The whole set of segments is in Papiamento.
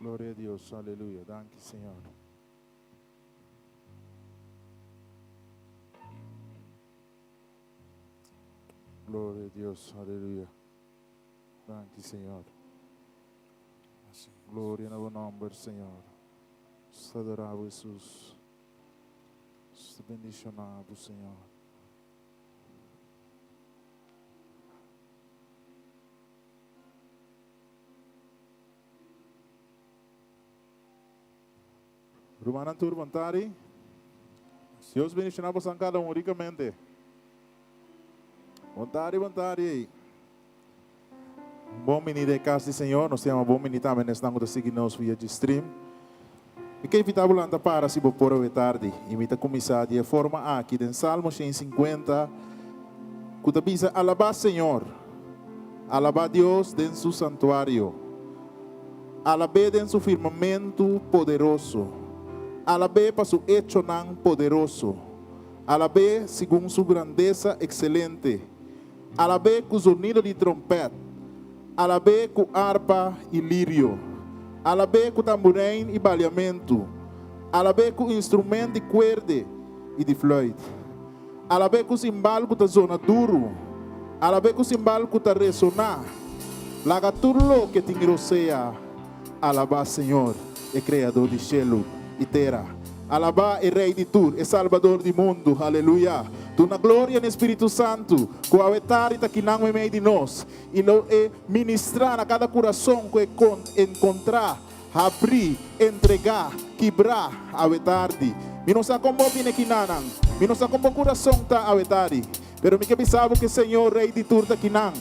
Gloria a Dios, aleluya. Danki, Señor. Gloria a Dios, aleluya. Danki, Señor. Gloria na bo nomber, Señor. Nos ta adora bo, Jesús. Nos ta bendiciona bo, Señor. Rumannan tur bon tardi. Dios bendiciona bosan cada un ricamente. Bon tardi, bon tardi. Bon bini den cas di Señor. Nos ta yama bon bini tambe na esnan cu ta sigui nos via di stream. Mi ke invita bo lanta para si bo por awe tardi. Y mi ta cuminsa di e forma aki den Salmo 150 cu ta bisa, Alaba Señor! Alaba Dios den su santuario. Alab'é den su firmamentu poderoso. Alab'é pa su echonan poderoso. Alab'é segun su grandesa excelente. Alab'é ku zonido di trompèt, alab'é ku arpa i lirio, alab'é ku tamburein i baliamentu, alab'é ku instrument di kuerde i di fluit, alab'é ku simbal ku ta zona duru, alab'é ku simbal ku ta resoná. Laga tur loke tin rosea alabá Señor, e Kreador di shelu i tera. Alabá e Rei di tur, e Salbador di mundu. Aleluya! Duna gloria n'e Spiritu Santu, ku awe tardi ta kinan meimei di nos, i lo e ministrá na kada kurason ku e enkontrá, habrí, entregá, kibrá awe tardi. Mi no sa kon bo bini kinanan. Mi no sa kon bo kurason ta awe tardi. Pero mi ke bisa bo ku e Señor, Rei di tur, ta kinan,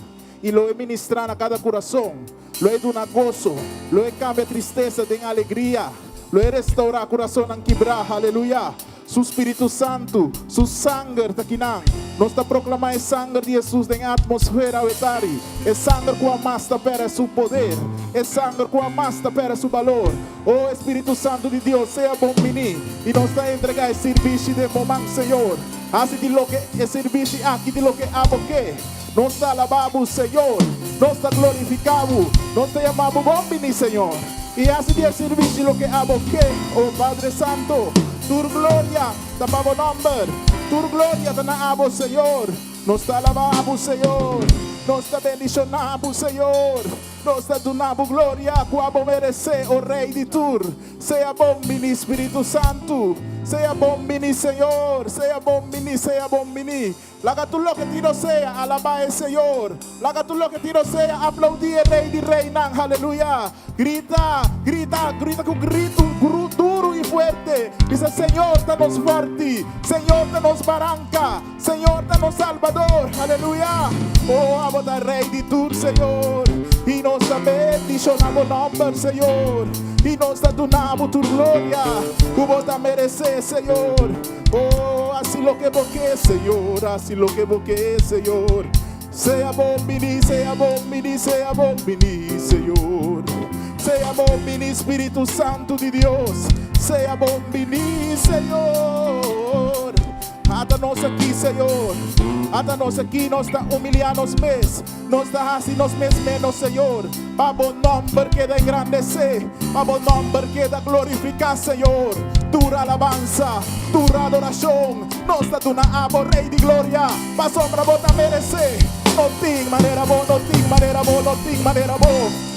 i lo e ministrá na kada kurason. Lo e duna goso, lo e kambia tristesa den alegria, lo e restourá kurasonnan kibrá. Aleluya! Su Spiritu Santu, Su sanger ta kinan. Nos ta proklamá e sanger di Hesus den e atmosfera awetari, e sanger ku hamas ta pèrdè su poder, e sanger ku hamas ta pèrdè su balor. O Espiritu Santu di Dios, sea bon bini, i nos ta entregá e sirbishi den bo man, Señor. Hasi di loke e sirbishi aki di loke abo ke. Nos ta alabá bo, Señor. Nos ta glorifiká bo. Nos ta yamá bo bon bini, Señor. I hasi di e sirbishi loke abo ke, o Padre Santo. Tur gloria ta pa bo nòmber. Tur gloria ta na abo, Señor. Nos ta alabá bo, Señor. Nos ta bendishoná bo, Señor. Nos ta duna bo gloria ku abo meresé, o Rei di tur. Sea bon bini, Spiritu Santu. Sea bon bini, Señor. Sea bon bini, sea bon bini. Laga tur loke tin rosea alabá e Señor. Laga tur loke tin rosea aplaudí e Rei di reinan. Haleluya! Grita, grita, grita ku gritu duru i fuerte. Bisa, Señor ta nos fòrti. Señor ta nos baranka. Señor ta nos Salbador. Haleluya! Oh, abo ta Rei di tur, Señor. I nos ta bendishoná bo nòmber, Señor. I nos ta duna bo tur gloria ku bo ta meresé, Señor. Oh, hasi loke bo ke, Señor, hasi loke bo ke, Señor. Sea bon bini, sea bon bini, sea bon bini, Señor. Sea bon bini, Spiritu Santu di Dios. Sea bon bini, Señor. Ata nos aki, Señor. Ata nos aki, nos ta humiliá nos mes. Nos ta hasi nos mes menos, Señor, pa bo nomber keda engrandesé, pa bo nomber keda glorifiká, Señor. Tur alabansa, tur adorashon, nos ta duna abo, Rei di gloria, pasobra bo ta meresé. No tin manera bo, no tin manera bo, no tin manera bo,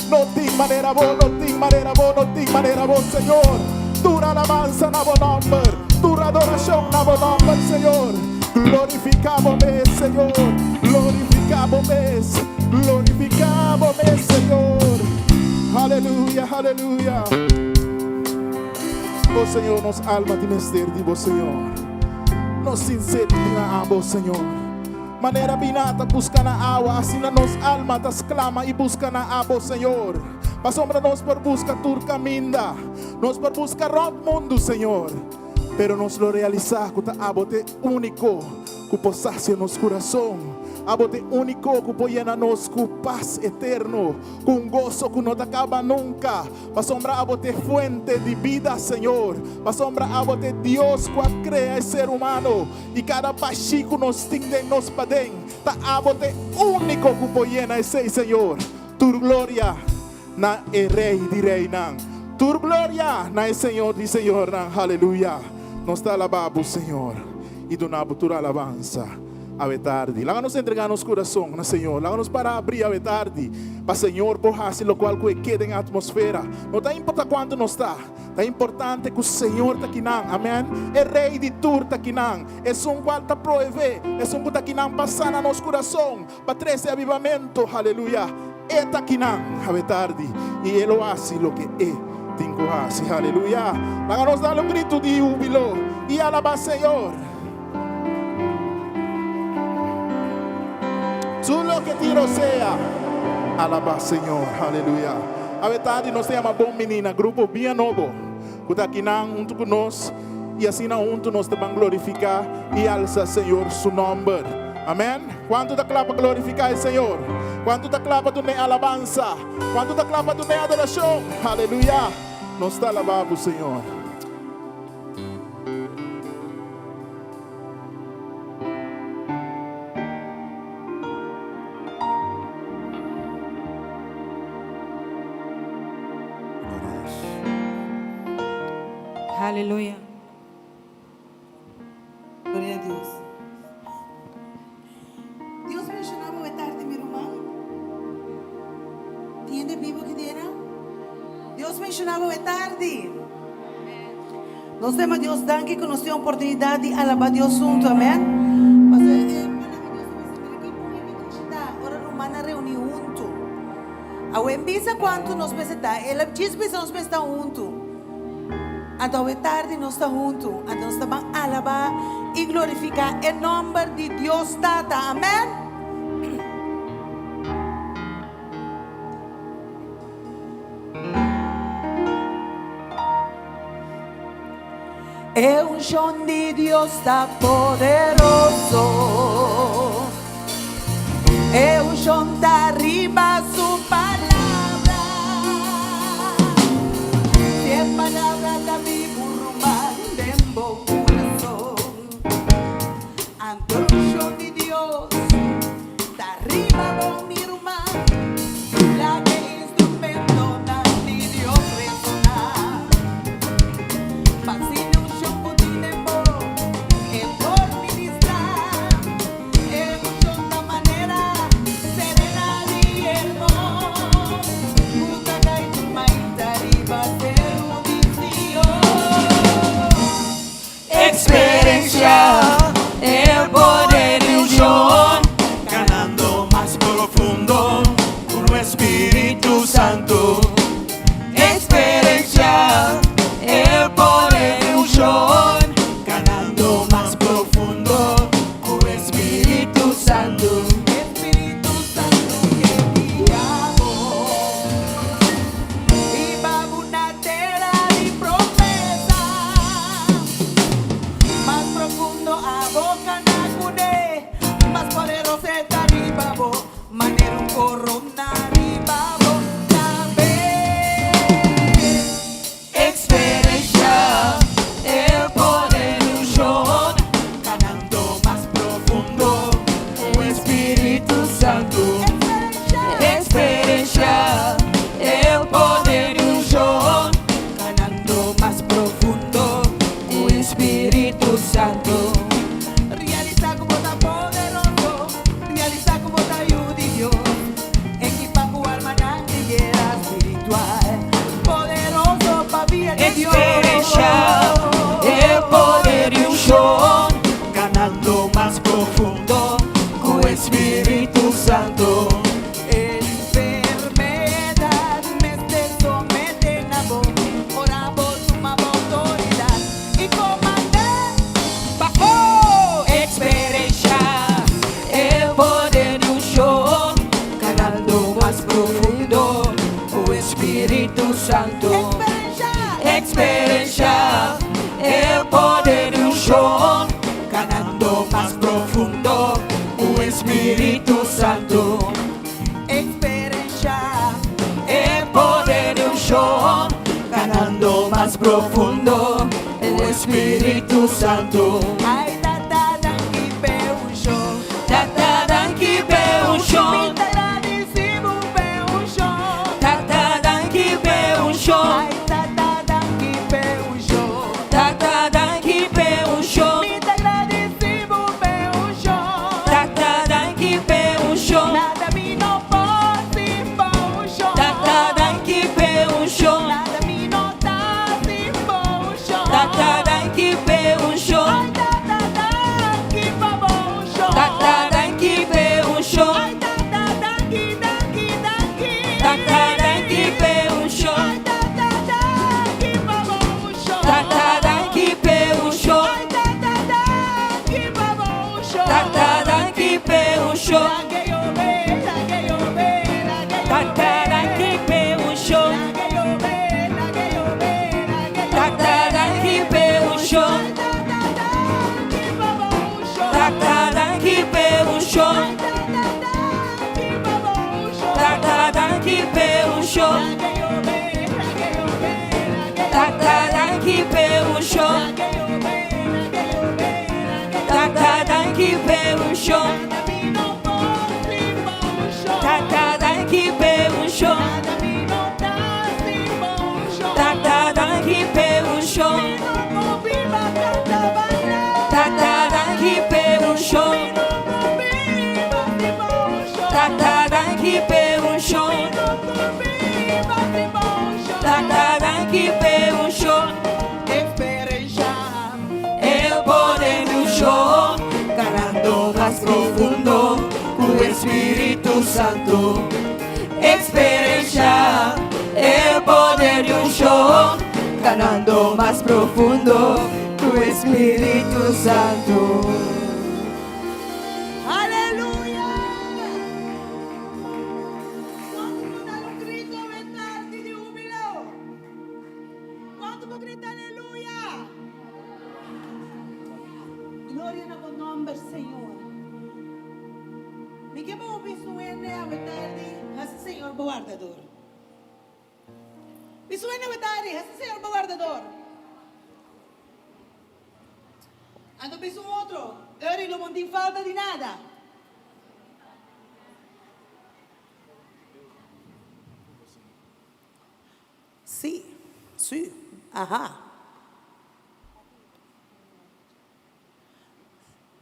no tin manera bo, no tin manera bo, no tin manera bo, Señor. Tur alabansa na bo nomber, tur adorashon na bo nomber, Señor. Glorifiká bo mes, Señor. Glorifiká bo mes. Glorifiká bo mes, Señor. Aleluya, aleluya. Oh Señor, nos alma tin mester di bo, Señor. Nos tin sed di na abo, Señor. Manera biná ta buska na awa, asina nos alma ta sklama i buska na abo, Señor. Pasobra nos por buska tur kaminda. Nos por buska rònt mundu, Señor. Pero nos lo realisá ku ta abo ta e úniko ku por sasia nos kurason. Abo ta e úniko ku por yena nos ku pas eterno, ku un goso ku no ta kaba nunka. Pasobra abo ta e fuente di bida, Señor. Pasobra abo ta e Dios ku a krea e ser humano, i kada bashí ku nos tin den nos paden, ta abo ta e úniko ku por yena esei, Señor. Tur gloria na e Rei di reinan. Tur gloria na e Señor di señornan. Haleluya. Nos ta alabá bo, Señor, i duna bo tur alabansa awe tardi. Laga nos entregá nos kurason na Señor. Laga nos para abrí awe tardi pa Señor por hasi lokual ku e ke den atmosfera. No ta importá kuantu nos ta, ta importante ku Señor ta kinan. Amèn. E Rei di tur ta kinan. Esun kual ta proevé, esun ku ta kinan pa sana nos kurason, pa trese avivamentu. Haleluya. E ta kinan awe tardi i e lo hasi loke e tin ku hasi. Haleluya. Laga nos dal un gritu di hubilo i alabá Señor. Tur loke tin rosea, alabá Señor. Haleluya. Awe tardi nos ta yama Bon Bini na grupo Bia Nobo ku ta akinan huntu ku nos i asina huntu nos ta ban glorifiká i alsa Señor su nòmber. Amèn. Kuantu ta kla pa glorifiká e Señor? Kuantu ta kla pa dun'é alabansa? Kuantu ta kla pa dun'é adorashon? Aleluya! Nos ta alabá bo, Señor. Gloria a Dios. Aleluya. Gloria a Dios. Dios bendiciona bo e tardi mi ruman. Tin hende bibo aki dena? Dios bendiciona bo e tardi. Nos ta yama Dios danki ku nos tin oportunidad di alaba Dios hunto. Amen. Pasobra e palabra di Dios ta bisa mira ki bon i ki dushi ta ora rumannan reuni hunto. Awe bisa kuantu nos mester ta. El a djis bisa nos mester ta hunto. Anto awe tardi nos ta huntu, anto nos ta ban alabá i glorifiká e nòmber di Dios Tata. Amèn! E unshon di Dios ta poderoso. E unshon ta riba su palabra. Si e palabra ta bibu ruman den bo kurason, anto e unshon di Dios ta riba bo, mi ruman. Laga e instrumentonan di Dios resoná. Pa asina unshon ku tin den bo e por ministrá. E unshon ta manera serena di Hermon, ku ta kai tur mainta riba seru di Sion. Experiencia e poder di unshon, ganando mas profundo ku no Spiritu Santu. Experiencia e poder di unshon, ganando mas profundo Ku e Spiritu Santu. E Spiritu Santu ke guia bo riba bo na tera di promesa. Mas profundo abo kana kuné, mas poderoso e ta riba bo, manera un korona riba bo kabes. Experiencia e poder unshon, Kanando mas profundo ku e Spiritu Santu. Experiencia e poder unshon, Kanando mas profundo ku e Spiritu Santu. Realisa ku bo ta poderoso, realisa ku bo ta yu di Dios. Ekipa ku armanan di guera spiritual poderoso pa bia di Dios. Experensha e poder di unshon, ganando mas profundo ku e Spiritu Santu. Enfermedad mester somete na bo, ora bo tuma bo autoridad i komand'é Pafó! Experensha e poder di unshon, Kanando mas profundo ku e Spiritu Santu. Experensha e poder di unshon, Kanando mas profundo ku e Spiritu Santu. Experensha e poder di unshon, Kanando mas profundo ku e Spiritu Santu. Ay Tata danki p'e unshon. Tata danki p'e unshon. Mi ta gradisi bo p'e unshon. Tata danki p'e unshon. Ay Tata. unshon. Tata danki p'e unshon. Tata danki p'e unshon. Tata danki p'e unshon. Tata danki p'e unshon. Tata danki p'e unshon. E poder di unshon, kanando mas profundo ku Spiritu Santu. Eksperensiá e poder di unshon, kanando mas profundo ku Spiritu Santu. Aleluya! Kuantu por dal un grito awe tardi di hubilo? Kuantu por grita aleluya? Gloria na bo nomber, Señor. Mi ke pa bo bisa un hende awe tardi, hasi Señor bo wardador. Bisa un hende awe tardi, hasi Señor bo wardador. Anto bisa un otro, Eri lo bon tin falta di nada. Sí, sí, aha.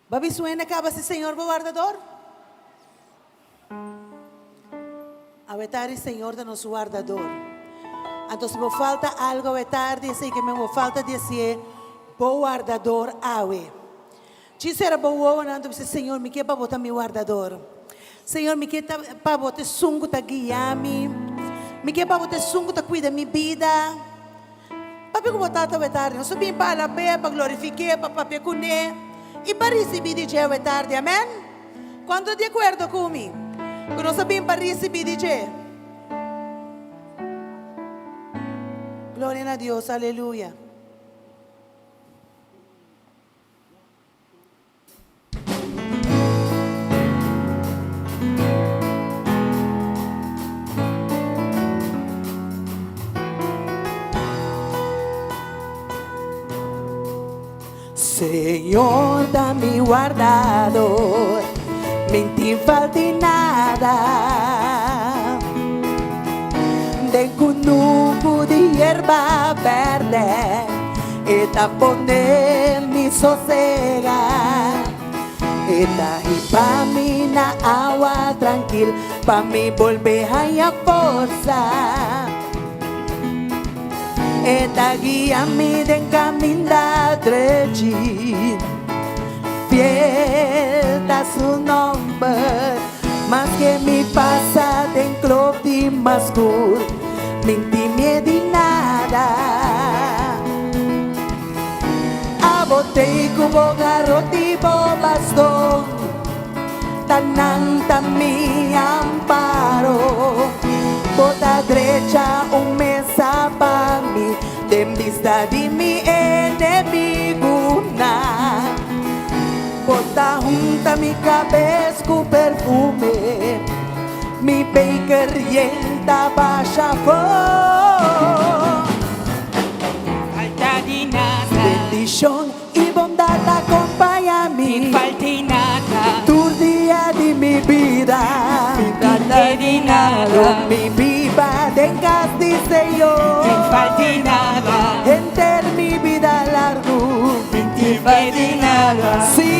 Bo a bisa un hende kaba si Señor bo wardador? Awe tardi Señor ta nos wardador. Anto si bo falta algo awe tardi esei ke men bo falta di hasié bo wardador awe. Chi sera bo wowonan anto bisa Señor mi ke pa bo ta mi wardador. Señor mi ke ta pa bo ta esun ku ta guia mi. Mi ke pa bo ta esun ku ta kuida mi bida. Papia ku bo tata awe tardi. Nos ta bin pa alab'é, pa glorifik'é, pa papia kuné i pa risibí di dje awe tardi. Amèn? Kuantu ta di akuerdo ku mi ku nos ta bin pa risibí di dje? Gloria na Dios. Aleluya. Señor ta mi wardador, mi tin falta nada. Den kunuku di yerba berde, E ta pone mi sosega. E ta hiba mi na awa trankil pa mi bolbe haña forsa. E ta guia mi den kaminda drechi. Fiel ta su nomber. Maske mi pasa den klof di mas skur, mi n tin mie di nada. Abo tei ku bo garot i bo baston, ta nan ta mi amparo. Bo ta drecha un mesa pa mi den bista di mi enemigunan. Bo ta hunta mi kabes ku perfume, mi beker yen ta basha afó. Falta di nada. Bendishon i bondat ta kompañá mi. Sin falta nada. Tur dia di mi bida. Sin falta di nada. Lo mi biba den kas di Señor. Sin falta nada. Henter mi bida largu. Sin falta di nada. Si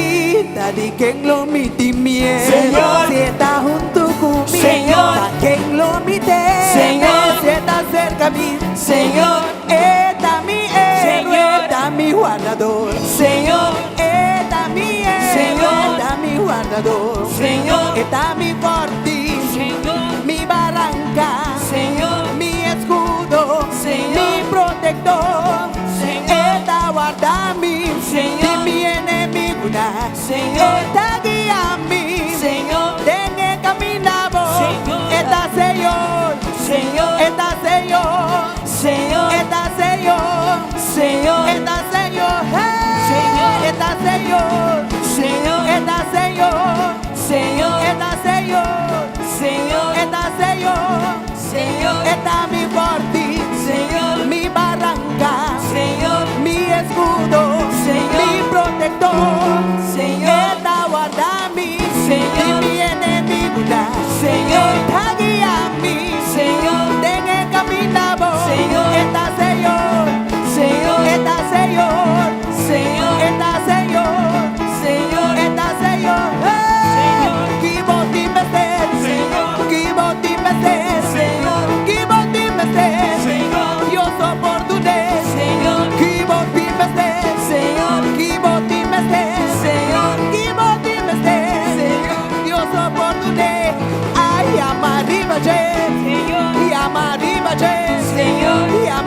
ta di ken lo mi tin miedo. Señor. Si e ta huntu ku mi. Señor. Ta ken lo mi teme. Señor. Si e ta serka mi. Señor. E ta mi héroe. Señor. E ta mi wardador. Señor. E ta mi héroe. Señor. E ta mi wardador. Señor. E ta mi forti. Señor. Mi baranka. Señor. Mi eskudo. Señor. Mi protektor. Señor. E ta warda mi. Señor. Di mi enemigunan. Señor. E ta guia mi. Señor. Den e kaminda bo. Señor. E ta Señor. Señor. E ta Señor. Señor. E ta Señor. Señor. E ta Señor. Hey. Señor. E ta Señor. Señor. E ta Señor. Señor. E ta Señor. Señor. E ta Señor. Señor. E ta mi forti. Señor. Mi baranka. Señor. Mi eskudo. Señor. Mi protektor. Señor. E ta.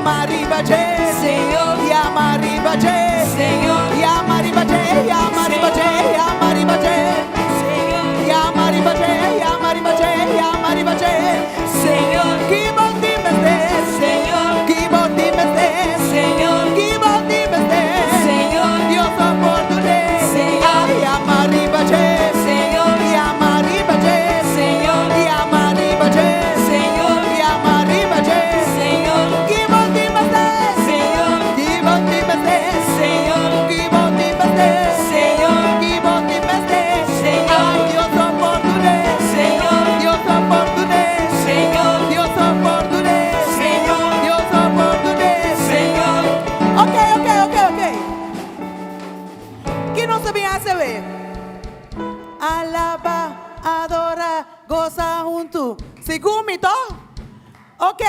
Yama riba dje, Señor. Yama riba dje, Señor. Yama riba dje, yama riba dje, yama riba dje. Señor. Yama riba dje, yama riba dje, yama riba dje. Señor. Ki bo tin mester? Señor. Ki bo tin mester? Señor. Ki bo tin mester? Señor. Dios lo por dun'é. Señor. Ay, yama riba dje. Señor. Yama riba dje. Señor. Yama riba dje. Señor. Yama riba dje. Señor. Ki bo tin mester? Señor. Ki bo tin mester? Señor. Ki bo tin mester? Señor. Ki bo tin mester? Señor. Ay, Dios lo por dun'é. Señor. Dios lo por dun'é. Señor. Dios lo por dun'é. Señor. Dios lo por dun'é. Señor. Ok, ok, ok, ok. Ki nos a bin hasi awe? Alaba, adora, goza huntu. Segun mi, to? Ok.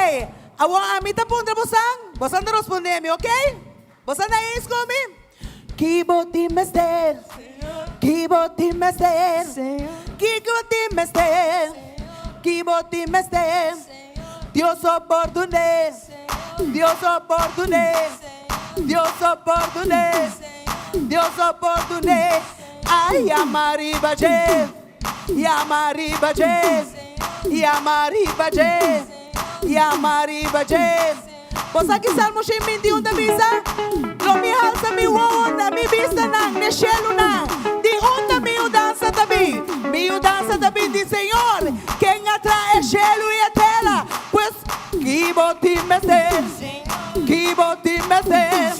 Awor ami ta puntra bosan, bosan ta responde mi, ok? Bosan ta eens ku mi? Ki bo tin mester? Ki bo tin mester? Ki bo tin mester? Ki bo tin mester? Dios lo por dun'é. Dios lo por dun'é. Dios lo por dun'é. Dios lo por dun'é. Ay, yama riba dje. Yama riba dje. Yama riba dje. Yama riba dje. Bo sa ki Salmo 121 ta bisa? Lo mi halsa mi wowo na mi bistanan n'e shelunan. Di unda mi yudansa ta bin? Mi yudansa ta bin di Señor, ken a traha e shelu i e tera. Pues, ki bo tin mester? Ki bo tin mester?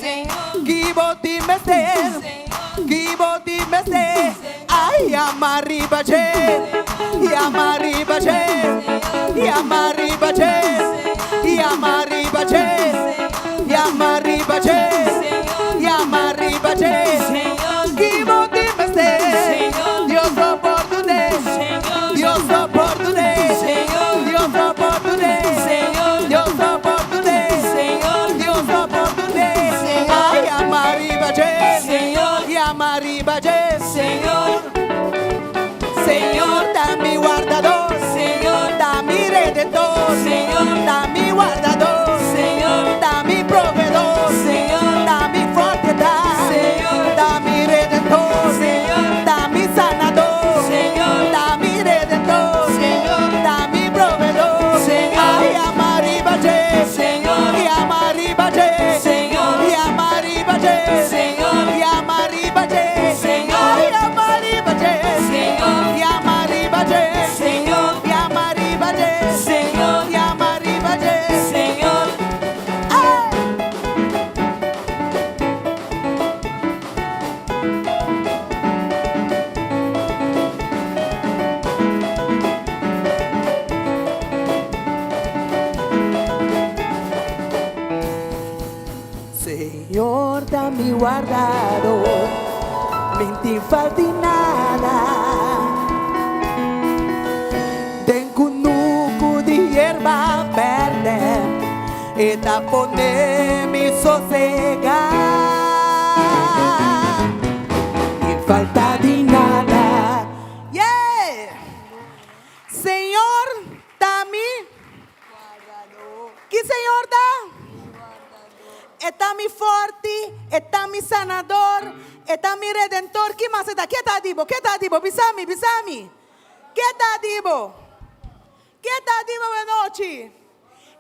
Ki bo tin mester? Ki bo tin mester? Ay, yama riba dje, yama riba dje, yama riba dje, yama riba dje, yama riba dje, yama riba dje. Ki bo tin mester? Dios lo por dun'é, Dios lo por dun'é, Dios lo por dun'é, Dios lo por dun'é, Dios lo por dun'é. Ay, yama riba dje, yama riba dje. Señor. Señor ta mi wardador, Señor. ta mi redentor, Señor. ta mi wardador, Señor. ta mi proveedor, Señor. ta mi fortaleza, Señor. ta mi redentor, Señor. ta mi sanador, Señor. ta mi redentor, Señor. ta mi proveedor. Señor. Ay, yama riba dje, Señor. yama riba dje, Señor. yama riba dje, Señor. yama riba dje, Señor. Ay, yama riba dje, Señor. yama riba dje, Señor. yama riba dje, Señor. yama riba dje. Señor. Ay! Señor ta mi wardador, mi n' tin falta di nada. Den kunuku di yerba bèrdè, e ta pone mi sosegá. Tin falta di nada. Yeah! Señor ta mi. Ki Señor ta? E ta mi fòrti, e ta mi sanador, e ta mi redentor. Ki mas e ta? Ke ta di bo? Ke ta di bo? Bisa mi, bisa mi. Ke ta di bo? Ke ta di bo anochi?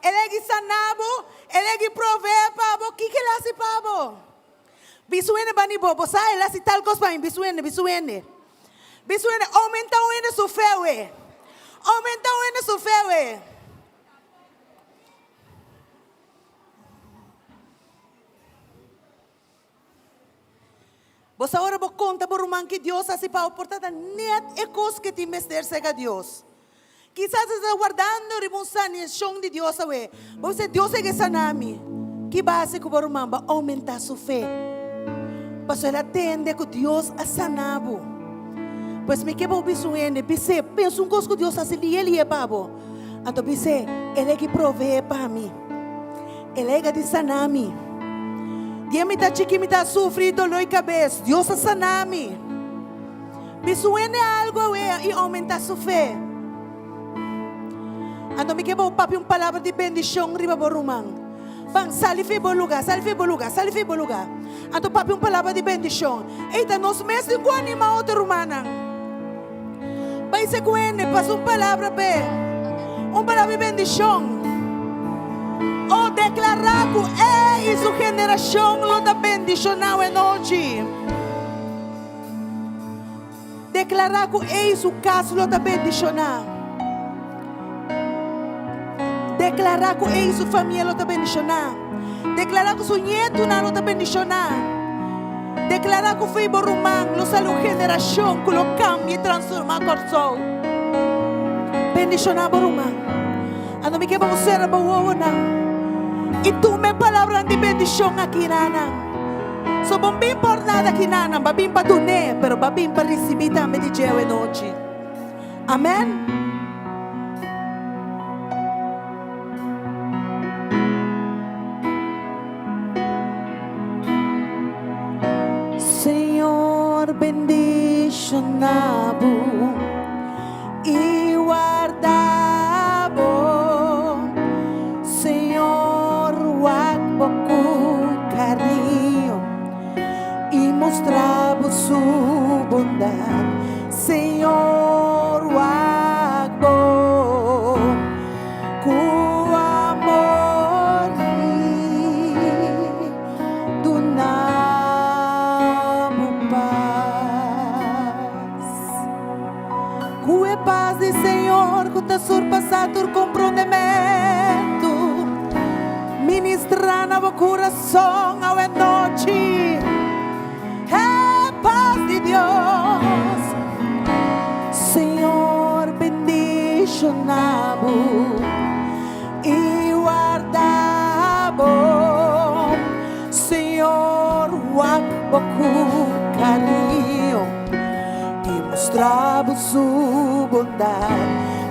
El a sana bo, el a proveé pa bo. Kiko el a hasi pa bo? Bisa un hende band'i bo, bo sa el a hasi tal kos pa mi. Bisa un hende, bisa un hende. Bisa un hende, oumentá un hende su fe, we. Oumentá un hende su fe, we. Bo sa ora bo konta bo ruman ki Dios a hasi pa bo por ta ta net e kos ke tin mester serka Dios. Kisas e ta wardando riba un sanashon di Dios awe. Bo bisa, Dios a ke sana mi. Ki base ku bo ruman bo a oumentá su fe? Pasobra el a tende ku Dios a sana bo. Pues mi ke bo bisa un hende, bis'é, pensa un kos ku Dios a hasi lihe lihe pa bo. Anto bis'é, El a ke proveé pa mi. El a yega di sana mi. Dia mi ta chiki mi ta sufri doló di kabes. Dios a sana mi. Bisa un hende algu awe i oumentá su fe. Anto mi ke bo papia un palabra di bendishon riba bo ruman. Ban, sali fi bo lugá, sali fi bo lugá, sali fi bo lugá. Anto papia un palabra di bendishon. Ei, ta nos mes tin ku animá otro rumannan. Bai se ku hende, pasa un palabra p'e. Un palabra di bendishon. O deklará ku e i su generashon lo ta bendishoná awe nochi. Deklará ku e i su kas lo ta bendishoná. Deklará ku e i su famia lo ta bendishoná. Deklará ku su ñetunan lo ta bendishoná. Deklará ku fe i bo ruman lo sali un generashon ku lo kambia i transformá Kòrsou. Bendishoná bo ruman. Anto mi ke pa bo sera bo wowonan i tuma e palabranan di bendishon aki na nan. So bon bin por nada ki nan, nan ba bin pa dun'é, pero ba bin pa risibí tambe di dje awenochi. Amen. Señor bendiciona bo y warda bo. Señor wak bo cu cariño y mustra bo su bondad. Señor wak bo cu amor y duna bo paz. Ku e pas di Señor ku ta surpasá tur komprondementu, ministrá na bo kurason awe nochi. E pas di Dios, Señor bendishoná bo i warda bo. Señor wak bo ku kariño. I mustra bo su bondad,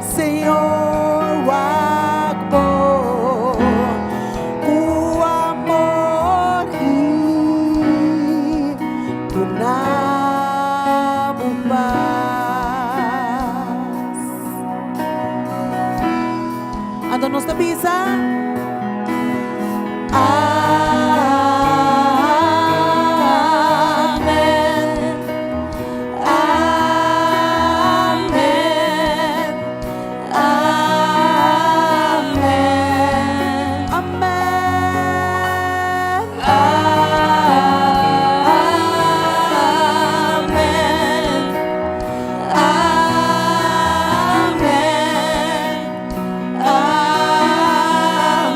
Señor, wak bo ku amor i duna bo pas. Anto nos ta bisa. Amen. Amen. Amen. Amen. Amen. Amen.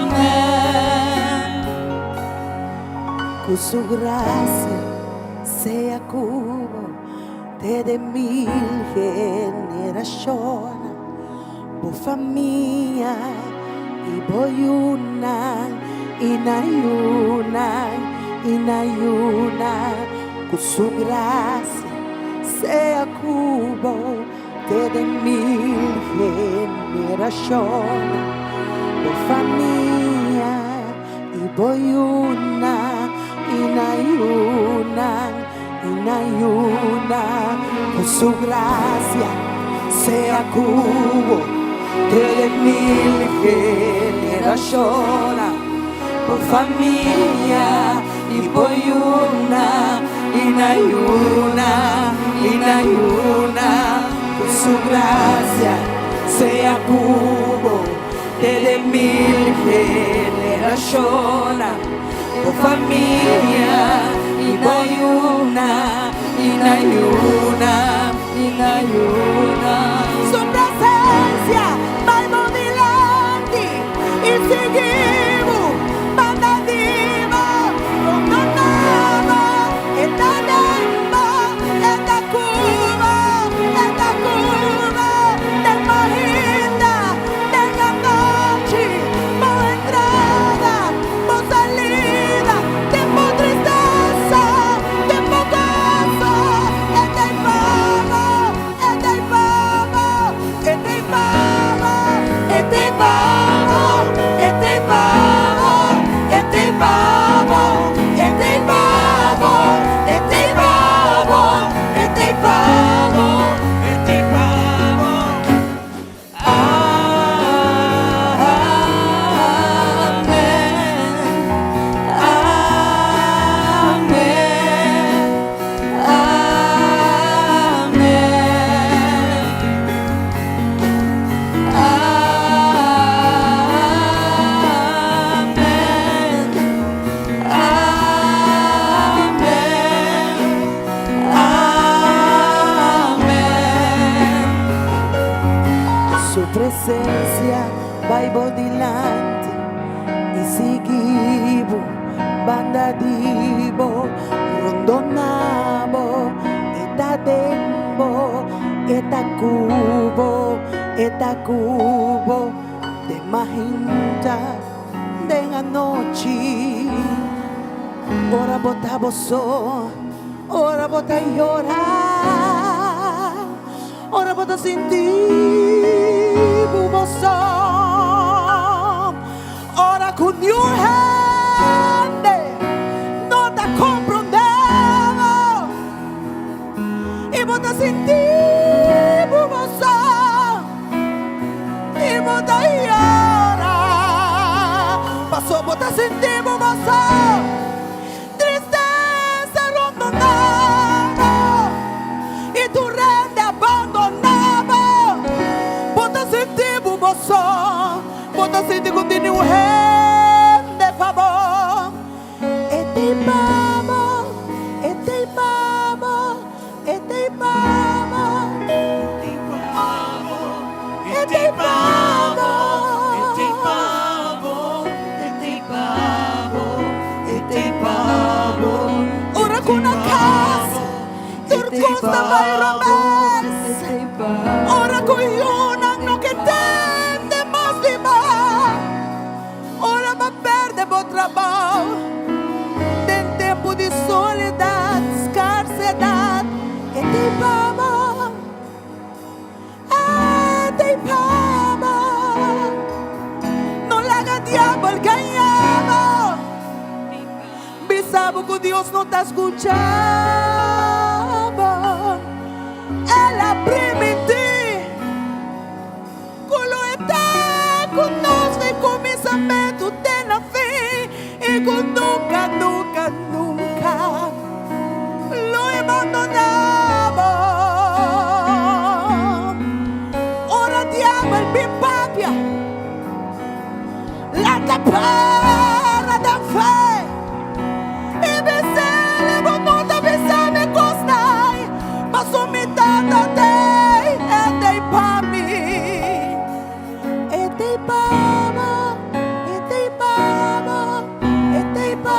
Amen. Ku su gracia sea ku bo te den mil generacion, bo famia i bo yunan i nan yunan i nan yunan. Ku su gracia sea ku bo Te den mil generashon, bo famia i bo yuna i nan yunan i nan yuna. Ku su grasia sea ku bo te den mil generashon, bo famia i bo yuna i nan yuna i nan yuna. Ku su grasia sea ku bo te den mil generashonnan, bo famia i bo yuna i nan yuna i nan yuna. Su presensia bai bo dilanti i sigui bo banda di bo. Rondona bo, e ta den bo, e ta ku bo, e ta ku bo. Den mahinda, den anochi, bo entrada, bo salida, den bo tristesa, den bo goso, e ta ei pa bo, e ta ei pa bo. sigui bo, banda di bo, rondoná bo, e ta den bo, e ta ku bo, e ta ku bo, den mainta, den anochi. Ora bo ta bo so, ora bo ta yora, ora bo ta sinti bo so, ora ku niun hende no ta komprondé bo i bo ta sinti bo so i bo ta yora, paso bo ta sinti bo so, tristesa rondoná bo i tur hende a bandoná bo, bo ta sinti bo so, bo ta sinti ku niun hende pa bo. E t'ei pa bo, e t'ei pa bo, e t'ei pa bo, e t'ei pa bo, E t'ei pa bo, e t'ei pa bo, e t'ei pa bo. Ora ku na kas, tur kos ta bai robes. Ora ku yunan no ke tende mas di bo. Ora b'a pèrdè bo trabou. Den tempu di soledat, skarsedat, e t'ei pa bo. E t'ei pa bo. No laga diabel gaña bo. Bisa bo ku Dios no ta skucha bo. El a primintí ku lo e ta ku nos di kuminsamentu te na fin i ku nunka, nunka, nunka lo e bandoná bo. Ora diabel bin papia, lanta para den fe. I bis'é, bo no ta bisa mi kos ei, paso mi tata t'ei, e t'ei pa mi. E t'ei pa bo, e t'ei pa bo, e t'ei pa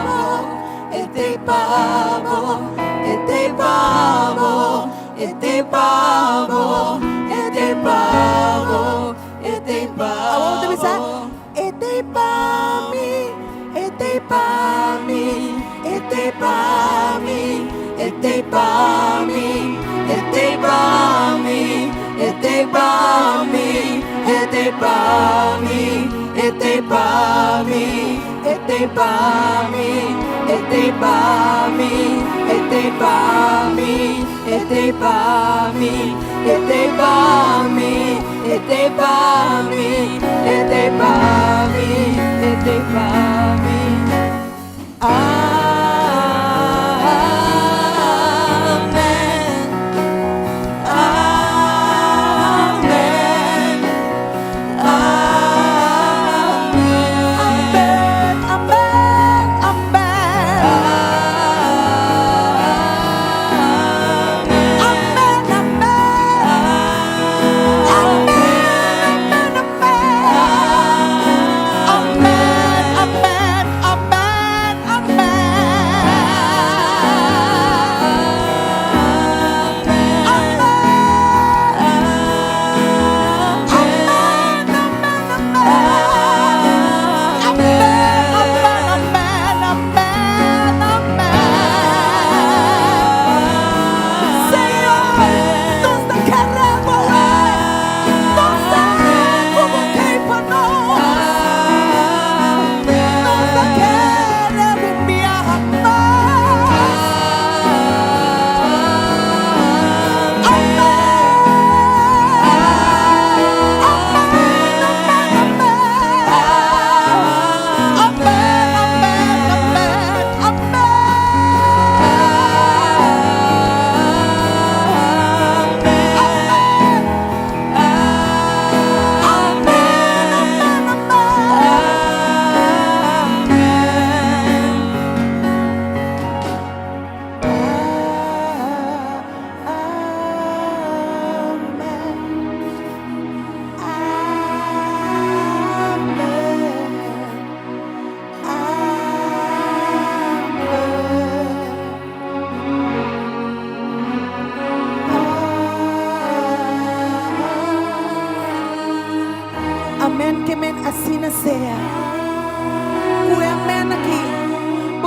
bo, e t'ei pa bo, e t'ei pa bo, e t'ei pa bo, e t'ei pa bo, E t'ei pa Awor bo bisa, bo. E t'ei pa mi, e t'ei pa mi, e t'ei pa mi, e t'ei pa mi, e t'ei pa mi, e t'ei pa mi, e t'ei pa mi, e t'ei pa mi, e t'ei pa mi, e t'ei pa mi, e t'ei pa mi, e t'ei pa mi, e t'ei pa mi, e t'ei pa mi, e t'ei pa mi, E t'ei pa mi. Amen. Amen. Amen. Amen, amen, amen. Amen. Amen, amen. Amen, amen. Amen, amen.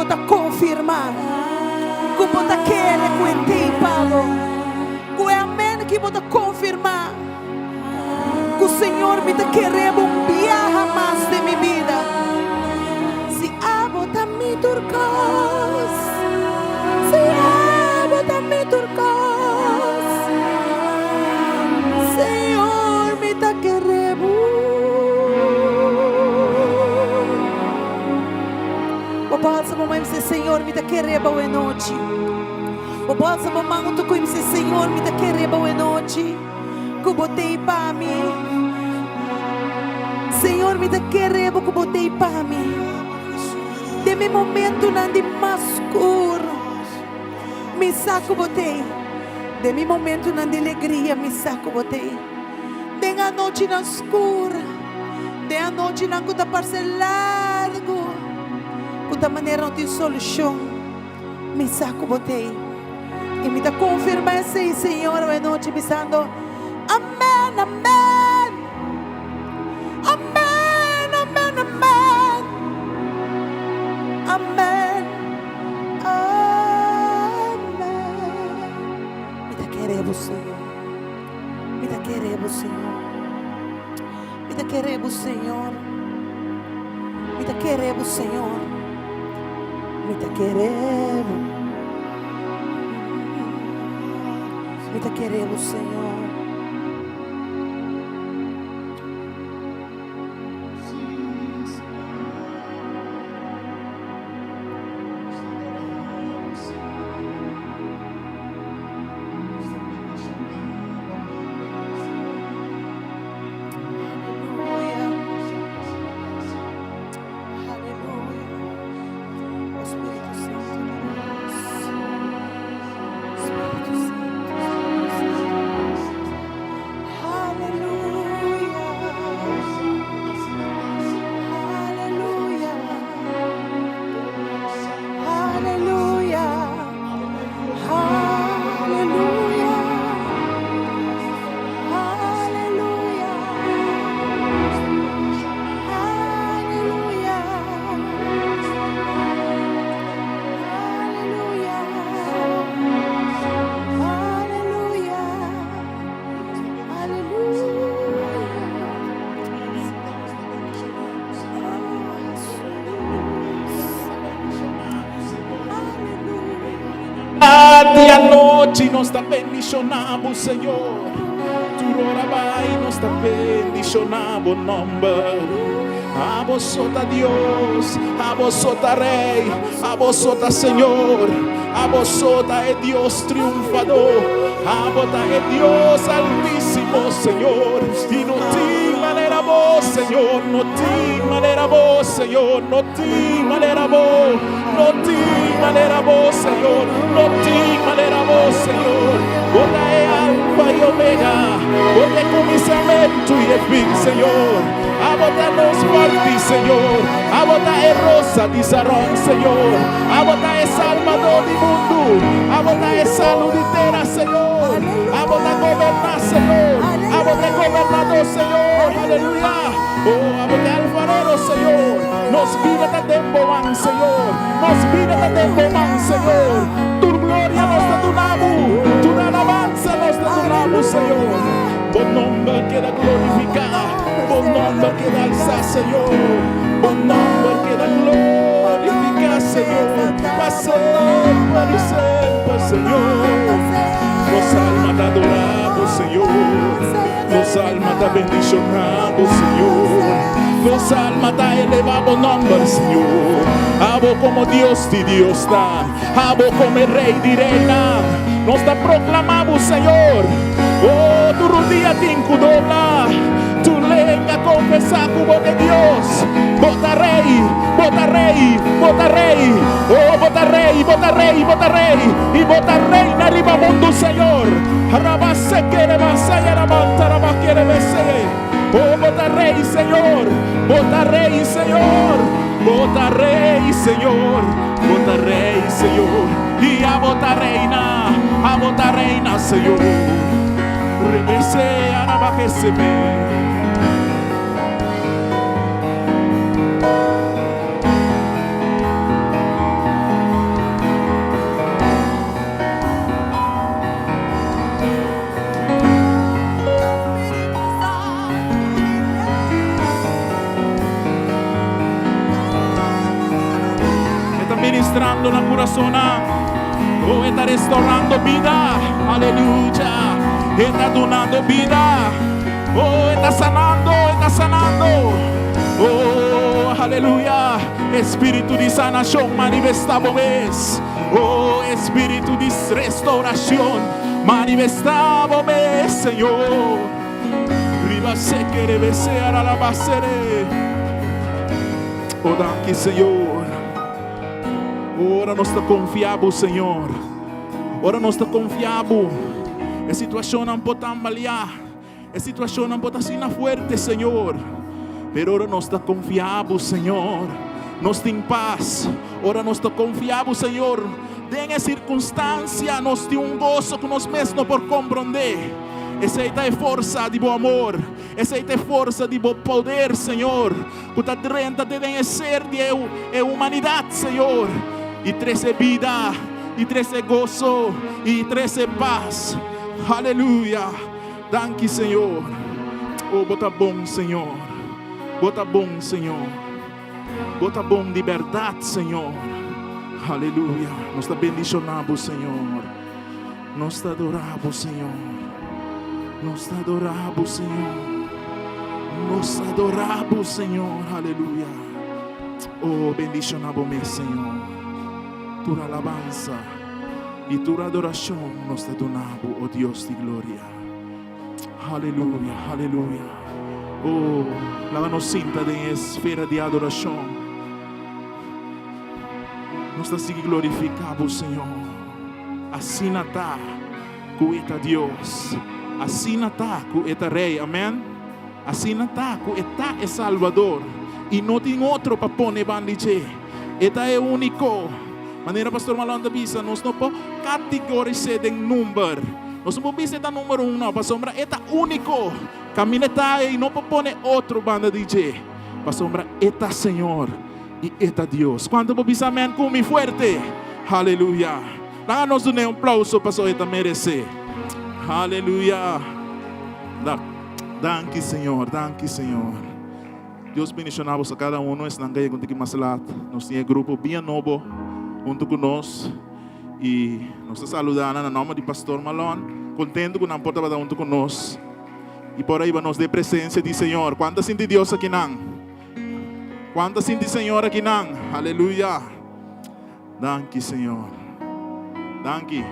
ta konfirmá ku bo ta kere ku e t'ei pa bo. Ku e amen aki bo ta konfirmá ku Señor mi ta kere bo un biaha mas den mi bida. Si abo ta mi tur kos, si abo ta mi tur kos, Señor mi ta kere bo. Bo por alsa bo man i bisa, Señor, mi ta kere bo awe nochi. Bo por alsa bo man huntu ku i bisa, Señor, mi ta kere bo awe nochi, ku bo t'ei pa mi. Señor, mi ta kere bo ku bo t'ei pa mi. Den mi momentunan di mas skur, mi sa ku bo t'ei. Den mi momentunan di alegria, mi sa ku bo t'ei. Den anochinan skur. Den anochinan ku ta parse largu, ku ta manera no tin solushon, mi sa ku bo t'ei. I mi ta konfirmá esei, Señor, awe nochi bisando, Amen, amen! Amen, amen, amen! Amen, amen! Mi ta kere bo, Señor. Mi ta kere bo, Señor. Mi ta kere bo, Señor. Mi ta kere bo, Señor. Mi ta kere bo. Mi ta kere bo, Señor. Di anochi nos ta bendiciona bo Señor, tur ora bai nos ta bendiciona bo nomber. Abo so ta Dios, abo so ta Rey, abo so ta Señor, abo so ta e Dios triunfador, abo ta e Dios altísimo, Señor. Y no tin manera bo, Señor, no tin manera bo, Señor, no tin manera bo, no tin manera bo, Señor, no tin manera bo, Señor. Bo ta e Alfa y Omega, bo ta e kuminsamentu y e fin, Señor. Abo ta nos forti, Señor. Abo ta e rosa di Saron, Señor. Abo ta e Salbador di mundu. Abo ta e salu di tera, Señor. Abo ta goberná, Señor. Abo ta e gobernador, Señor. Aleluya. Oh, abo ta e alfarero, Señor. Nos bida ta den bo man, Señor. Nos bida ta den bo man, Señor. Tur gloria nos ta duna bo. Tur alabansa nos ta duna bo, Señor. Bo nomber keda glorifiká. Bo nomber keda alsá, Señor. Bo nomber keda glorifiká, Señor. Pa semper i semper, Señor. Nos alma ta adorá bo, Señor. Nos alma ta bendishoná bo, Señor. Nos alma ta elevá bo nomber, Señor. Abo komo Dios di diosnan, abo komo e Rei di reinan, nos ta proklamá bo, Señor. Oh, tur rudia tin ku dobla, tur lenga konfesá ku bo ta Dios. Bo ta Rei, bo ta Rei, bo ta Rei. Oh, bo ta Rei, bo ta Rei, bo ta Rei, i bo ta reina riba mundu, Señor. Oh, bo ta Rei, Señor, bo ta Rei, Señor, bo ta Rei, Señor, bo ta Rei, Señor, i abo ta reina, abo ta reina, Señor. Rebese arabakeseme. ministrando na kurasonnan. Oh, e ta restaurando bida. Aleluya. E ta dunando bida. Oh, e ta sanando, e ta sanando. Oh, aleluya. Espíritu di sanashon, manifestá bo mes. Oh, Espíritu di restaurashon, manifestá bo mes, Señor. Riba sekere bese aralabasere. Oh, danki, Señor. Ora nos ta konfia bo, Señor. Ora nos ta konfia bo. E situashonnan por tambaleá. E situashonnan por ta asina fuerte, Señor. Pero ora nos ta konfia bo, Señor, nos tin pas. Ora nos ta konfia bo, Señor, den e sirkunstansia nos tin un goso ku nos mes no por komprondé. Esei ta e forsa di bo amor. Esei ta e forsa di bo poder, Señor, ku ta drenta te den e ser di e humanidat, Señor, i trese bida, i trese goso, i trese pas. Aleluya! Danki, Señor. Oh, bo ta bon, Señor. Bo ta bon, Señor. Bo ta bon di bèrdat, Señor. Aleluya! Nos ta bendishoná bo, Señor. Nos ta adorá bo, Señor. Nos ta adorá bo, Señor. Nos ta adorá bo, Señor. Aleluya. Oh, bendishoná bo mes, Señor. Tur alabansa i tur adorashon nos ta duna bo, oh Dios di gloria. Aleluya, aleluya. Oh, laga nos sinta den e esfera di adorashon. Nos ta sigui glorifiká bo, Señor. Asina ta ku e ta Dios. Asina ta ku e ta Rei. Amen. Asina ta ku e ta e Salbador. I no tin otro pa pone banda di dje. E ta e úniko. Manera Pastor Malon ta bisa, nos no por kategoris'é den number. Nos no por bisa e ta number un, no, pasobra e ta úniko. Kaminda e ta ei, no por pone otro banda di dje, pasobra e ta Señor. I e ta Dios. Cuanto por bisa amen cu mi fuerte? Haleluya. Laga nos dun'e un plauso paso e ta merece. Haleluya. Da, danki Señor, danki Señor. Dios bendiciona boso cada uno esnan cu a yega un tiki mas laat. Nos tin e grupo bien nobo hunto cu nos y nos ta saluda nan na nomber di Pastor Malon. Contento cu nan por tabata hunto cu nos y por a hiba nos den presencia di Señor. Cuanto a sinti Dios akinan? Cuanto sinti Señor aki nan? Aleluya. Danki Señor. Danki.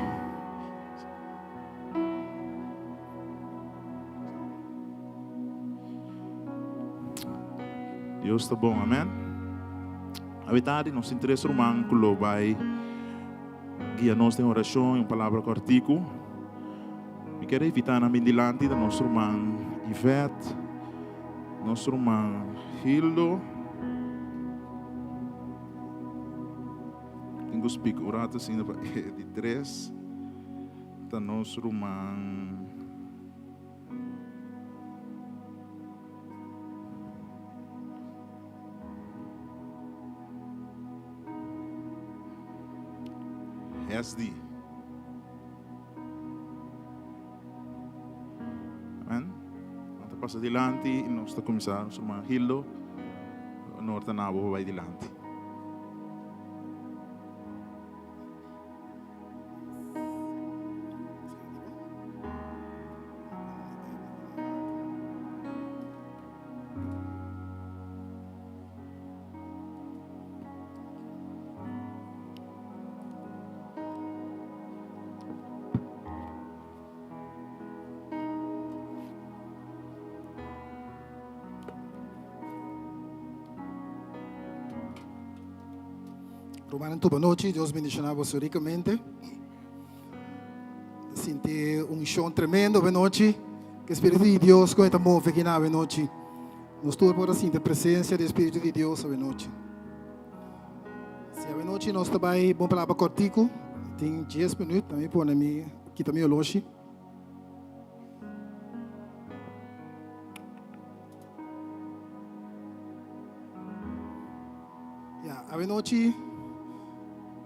Dios ta bon, amen. Awe tardi nos tin tres ruman ku lo bai guia nos den orashon i un palabra kòrtiku. Mi kier invitá nan bin dilanti ta nos ruman Yvette. Nos ruman Gildo tin ku spik un rato asina pa e di tres ta nos ruman Hesdy. Amen. Nan ta pasa dilanti y nos ta cuminsa nos hermano Gildo. Honor ta na bo pa bay dilanti. Rumannan tur bonochi, Dios bendiciona boso ricamente. Sinti un unción tremendo bonochi, que Espíritu di Dios con ta move aquí na bonochi. Nos tur por sinti presencia di Espíritu di Dios bonochi. Si avenochi nos ta bai bon palabra kortiku, tin dies minuut, ta mi pone mi kita mi oloshi. Ya, avenochi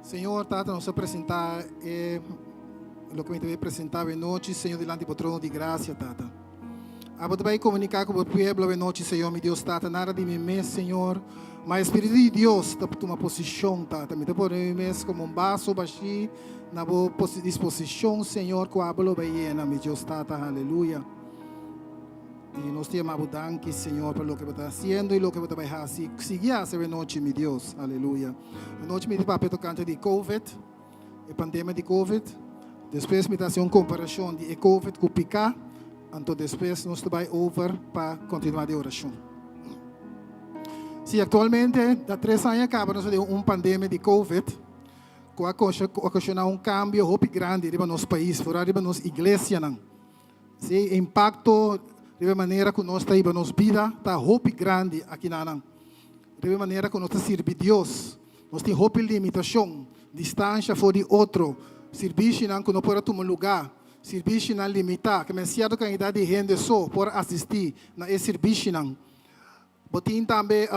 Señor Tata nos ta presenta e loke mi ta bai presenta avenochi Señor dilanti bo trono di gracia Tata. Abo ta bai komuniká ku bo pueblo avenochi Señor mi Dios Tata, nada di mi mes Señor. Ma e Spiritu di Dios ta tuma posishon, Tata. Mi ta pone mi mes komo un baso bashí na bo disposishon, Señor, ku abo lo bai yena mi, Dios Tata. Aleluya. I nos ta yama bo danki, Señor, pa loke bo ta hasiendo i loke bo ta bai hasi, sigui hasi awe nochi, mi Dios. Aleluya. Anochi mi ta papia tokante di Covid, e pandemia di Covid. Despues mi ta hasi un komparashon di e Covid ku piká. Anto despues nos ta bai over pa kontinuá di orashon. Si, aktualmente ta tres aña kaba nos ta den un pandemia di Covid ku a okashoná un kambio hopi grandi riba nos pais, foral riba nos iglesianan. Si, e impakto riba e manera ku nos ta hiba nos bida ta hopi grandi akinanan. Riba e manera ku nos ta sirbi Dios, nos tin hopi limitashon, distansha for di otro, sirbishinan ku no por a tuma lugá, Sirbishinan limitá, ke men sierto kantidat di hende so por asistí na e sirbishinan. Bo tin tambe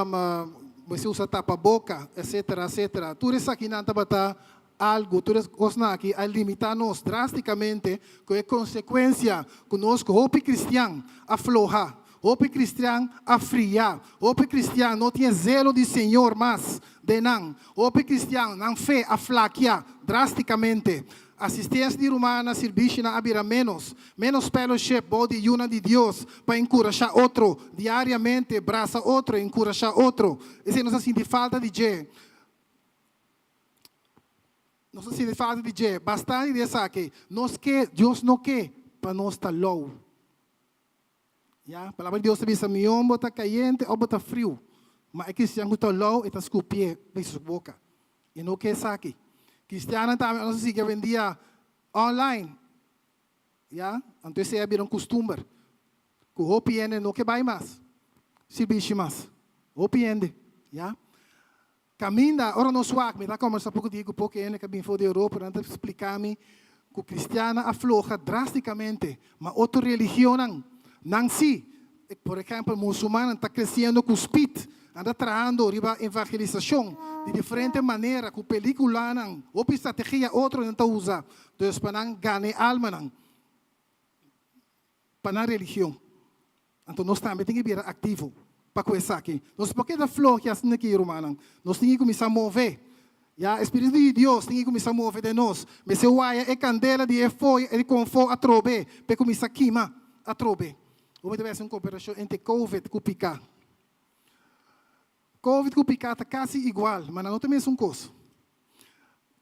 mester usa tapaboka, etcetera, etcetera. Tur esakinan tabata algu, tur e kosnan aki a limitá nos drástikamente ku e konsekuensia ku nos ku hopi kristian a floha, hopi kristian a fria, hopi kristian no tin e zelo di Señor mas den nan, hopi kristian nan fe a flakia drástikamente. Asistencia di ruman na sirbishinan a bira ménos. Ménos fellowship bou di yunan di Dios pa enkurashá otro diariamente, brasa otro, enkurashá otro. Esei nos a sinti falta di dje. Nos a sinti falta di dje. Bastante di esaki. Nos ke, Dios no ke pa nos ta lou. Ya, Palabra di Dios ta bisa, Mion bo ta kayente òf bo ta friu, ma e kristian ku ta lou e ta skupié den su boka. I no ke esaki. Kristiannan tambe nos a sigui awendia online. Ya, anto esei a bira un kustumber ku hopi hende no ke bai mas sirbishi mas. Hopi hende, ya. Kaminda, ora nos wak, mi ta kombersá poko dia ku poko hende ku a bin for di Europa, nan ta splika mi ku kristiannan a floha drástikamente, ma otro religionnan, nan sí. Por ehèmpel, musulmannan ta kresiendo ku spit, nan ta trahando riba evangelisashon di diferente manera, ku pelíkulanan, hopi strategia otro nan ta usa, dus pa nan gana e almanan pa nan religion. Anto nos tambe tin ke bira aktivo pa ku esaki. Nos por keda flohi asina aki, rumannan. Nos tin ke kuminsá move. Ya, e spiritu di Dios tin ke kuminsá move den nos. Mester waya e kandela di e foya di konfó atrobe pa e kuminsá kima atrobe. Bo mester bai hasi un komparashon entre Covid ku piká. Covid ku piká ta kasi igual, ma nan no ta mesun kos.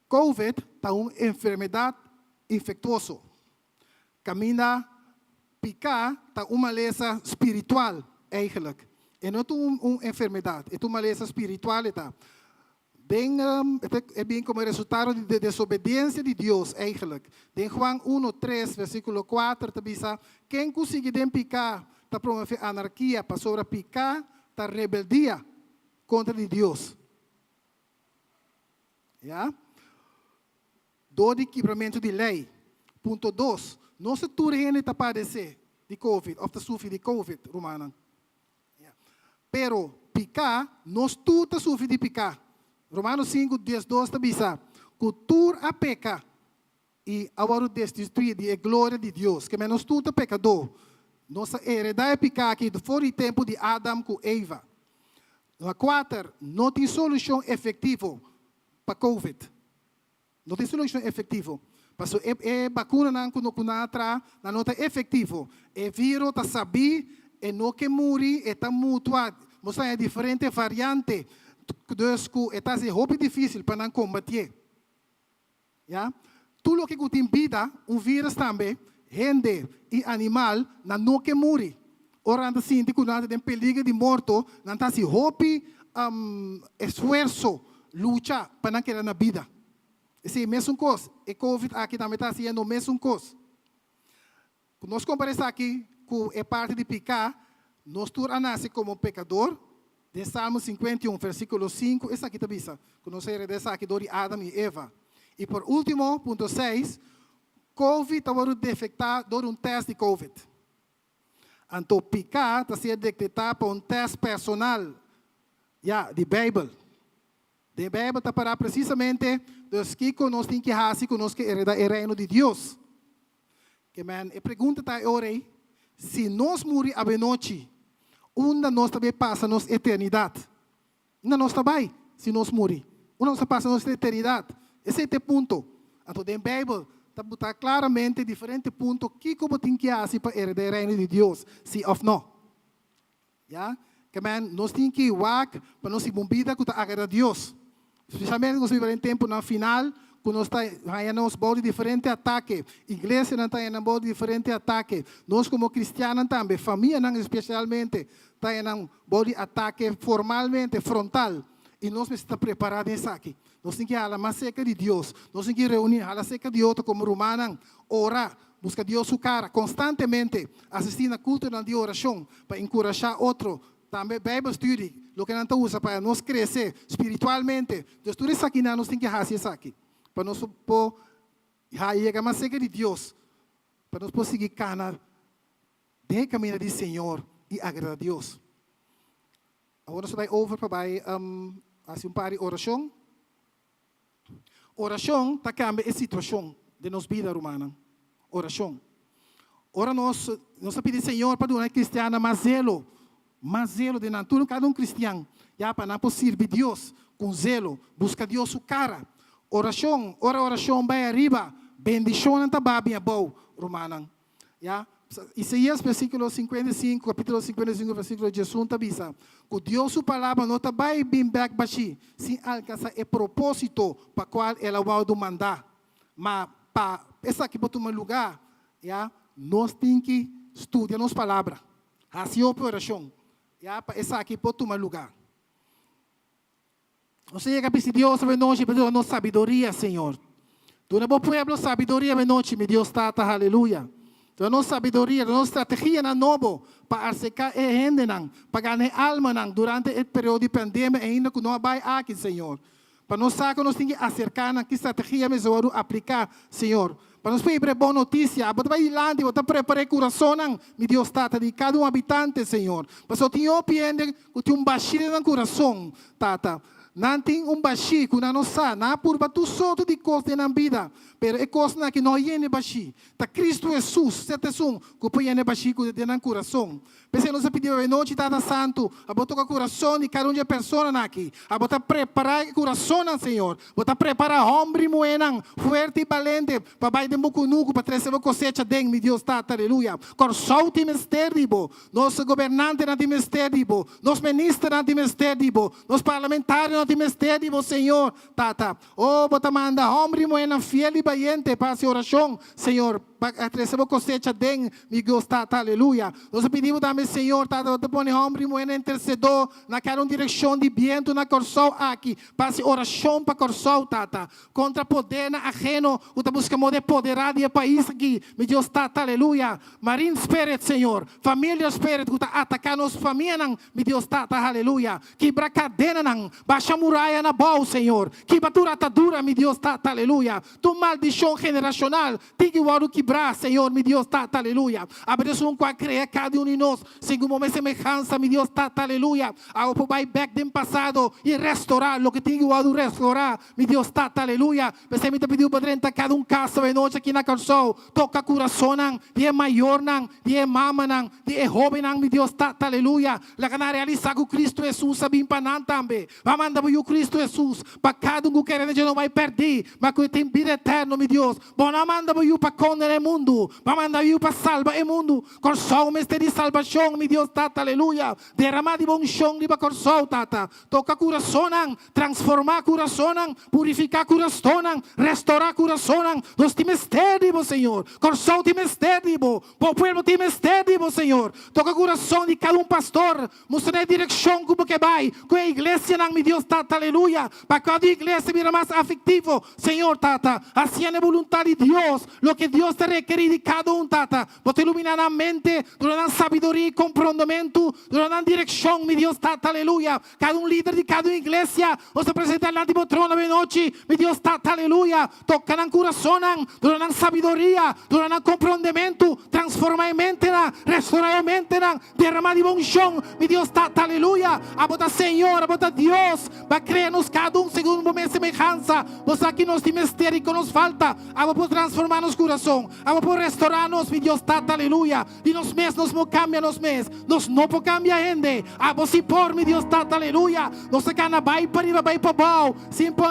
Covid ta un enfermedat infektuoso. Kaminda piká ta un malesa spiritual eigenlijk. E no ta un enfermedat, e ta un malesa spiritual e ta. Den e bin komo resultado di desobediensia di Dios eigenlijk. Den Juan uno, tres, versíkulo kuater ta bisa, Ken ku sigui den piká ta promove anarkia, pasobra piká ta rebeldia kontra di Dios. Ya. Dor di kibramentu di lei. Punto dos, No si tur hende ta padesé di covid òf ta sufri di covid, rumannan. Pero piká, nos tur ta sufri di piká. Romano sinku, diesdos ta bisa ku tur a peka i a wòrdu destituí di e gloria di Dios. Ke men nos tur ta pekadó. Nos a heredá e piká aki for di tempu di Adam ku Eva. Na kuater, no tin solushon efektivo pa covid. No tin solushon efektivo. Paso e e bakunanan ku no ku nan a traha, nan no ta efektivo. E viro ta sabí, e no ke muri, e ta mutua. Nos ta haña diferente variante, dus ku e ta hasi hopi difísil pa nan kombatié. Ya. Tur loke ku tin bida, un vírus tambe, hende i animal, nan no ke muri. Ora nan ta sinti ku nan ta den peliger di morto, nan ta hasi hopi esfuerso, lucha pa nan keda na bida. Esei mesun kos, e covid aki tambe ta hasiendo mesun kos. Ku nos kompara esaki ku e parti di piká, nos tur a nase komo pekador. Den Salmo 51, versíkulo 5, esaki ta bisa ku nos a heredá esaki dor di Adam i Eva. I por último, punto seis, Covid ta wòrdu defektá dor di un tèst di covid. Anto piká ta ser dekretá pa un tèst personal, ya, di Beibel. Den Beibel ta pará presisamente dus kiko nos tin ki hasi ku nos ke heredá e Reino di Dios. Ke men, e pregunta ta e ora ei, Si nos muri awenochi, unda nos ta bai pasa nos eternidat? Unda nos ta bai si nos muri? Unda nos ta pasa nos eternidat? Esei ta e punto. Anto den Beibel ta butá klaramente diferente punto kiko bo tin ki hasi pa heredá e Reino di Dios, si òf nò. Ya, ke men nos tin ki wak pa nos hiba un bida ku ta agrada Dios. Spesialmente nos biba den tempunan final ku nos ta haña nos bou di diferente atake. Iglesianan ta haña nan bou di diferente atake. Nos komo kristiannan tambe, famianan espesialmente, ta haña nan bou di atake formalmente, frontal. I nos mester ta prepará den esaki. Nos tin ki hala mas serka di Dios. Nos tin ki reuní, hala serka di otro komo rumannan, ora, buska Dios su kara konstantemente, asistí na kultonan di orashon pa enkurashá otro, tambe Bijbel study, loke nan ta usa pa nos krese spiritualmente. Dus tur esakinan nos tin ki hasi esaki pa nos por yega mas serka di Dios, pa nos por sigui kana den e kaminda di Señor i agrada Dios. Awor nos ta bai over pa bai hasi un par di orashon. Orashon ta kambia e situashon den nos bida, rumannan. Orashon. Ora nos nos ta pidi Señor pa duna e kristiannan mas zelo, mas zelo den nan, tur kada un kristian, ya pa nan por sirbi Dios ku zelo, buska Dios su kara. Orashon, ora orashon bai ariba, bendishonnan ta babi abou, rumannan. Ya, Isaías versíkulo 55, kapítulo 55 versíkulo 11 ta bisa ku Dios su palabra no ta bai bin bèk bashí sin alkansá e propósito pa kual el a wòrdu mandá. Ma pa esaki por tuma lugá, ya, nos tin ki studia nos palabra, hasi hopi orashon, ya, pa esaki por tuma lugá. Nos a yega bisti Dios awe nochi pa duna nos sabiduria, Señor. Duna bo pueblo sabiduria awe nochi, mi Dios Tata, haleluya. Duna nos sabiduria, duna nos strategianan nobo pa aserká e hendenan, pa gana e almanan durante e periodo di pandemia ainda ku no a bai aki, Señor. Pa nos sa ku nos tin ki aserká nan, ki strategia mester wòrdu apliká, Señor. Pa nos por hibra e bon notisia. Abo ta bai dilanti, bo ta prepará e kurasonnan, mi Dios Tata, di kada un habitante, Señor. Pasobra tin hopi hende ku tin un bashí den nan kurason, Tata. Nan tin un bashí ku nan no sa. Nan a purba tur sorto di kos den nan bida, pero e kosnan aki no a yena e bashí. Ta Kristu Hesus, set esun ku por yena e bashí ku ta den nan kurason. P'esei nos a pidi awenochi, Tata Santu, abo toka kurason di kada un di e personanan aki. Abo ta prepará e kurasonnan, Señor. Bo ta prepará hòmber i muhénan fuerte i balente pa bai den bo kunuku pa trese bo kosecha den, mi Dios Tata. Aleluya. Kòrsou tin mester di bo. Nos gobernantenan tin mester di bo. Nos ministernan tin mester di bo. Nos parlamentarionan tin mester di bo, Señor Tata. O, bo ta manda hòmber i muhénan fiel i bayente pa hasi orashon, Señor. Pa a trese bo kosecha den mi Dios Tata, aleluya. Nos a pidi bo tambe, Señor Tata, bo ta pone hòmber i muhénan intersedó na kada un direkshon di bientu na Kòrsou aki, pa hasi orashon pa Kòrsou, Tata, kontra podernan aheno ku ta buska moda e poderá di e pais aki, mi Dios Tata, aleluya. Marine spirit, Señor, familiar spirit ku ta ataká nos famianan, mi Dios Tata, aleluya. Kibra kadenanan, basha murayanan abou, Señor. Kibra tur atadura, mi Dios Tata, aleluya. Tur maldishon generashonal tin ki wòrdu kibrá, Señor, mi Dios Tata, aleluya. Abo ta esun ku a krea kada un di nos segun bo mes semehansa, mi Dios Tata, aleluya. Abo por bai bèk den pasado i restorá loke tin ki wòrdu restorá, mi Dios Tata, aleluya. P'esei mi ta pidi bo pa drenta kada un kas awe nochi aki na Kòrsou, toka kurasonnan di e mayornan, di e mamanan, di e hóbennan, mi Dios Tata, aleluya. Laga nan realisá ku Kristu Hesus a bin pa nan tambe. Bo a manda bo Yu Kristu Hesus pa kada un ku kere na dje no bai pèrdí, ma ku e tin bida eterno, mi Dios. Bo no a manda bo Yu pa kondena e mundu, bo a manda bo Yu pa salba e mundu. Kòrsou mester di salbashon, mi Dios Tata, aleluya. Derama di bo unshon riba Kòrsou, Tata. Toka kurasonnan, transformá kurasonnan, purifiká kurasonnan, restorá kurasonnan. Nos tin mester di bo, Señor. Kòrsou tin mester di bo. Bo pueblo tin mester di bo, Señor. Toka kurason di kada un pastor. Mustra na e direkshon ku bo ke bai ku e iglesianan, mi Dios Tata, aleluya, pa kada iglesia bira mas afektivo, Señor Tata, hasiendo e boluntat di Dios, loke Dios ta rekerí di kada un, Tata. Bo ta iluminá nan mente, duna nan sabiduria i komprondementu, duna nan direkshon, mi Dios Tata, aleluya. Kada un lider di kada un iglesia, nos ta presentá dilanti bo trono awe nochi, mi Dios Tata, aleluya. Toka nan kurasonnan, duna nan sabiduria, duna nan komprondementu, transformá e mentenan, restorá e mentenan, Derama di bo unshon, mi Dios Tata, aleluya. Abo ta Señor, abo ta Dios. Bo a krea nos kada un segun bo mes semehansa. semehansa. Bo sa ki nos tin mester i kon nos falta. Abo por transformá nos kurason. Abo por restorá nos, mi Dios Tata, aleluya. Di nos mes nos no kambia nos mes. Nos no por kambia hende. Abo si por, mi Dios Tata, aleluya. Nos ta kana bai pariba bai pabou sin por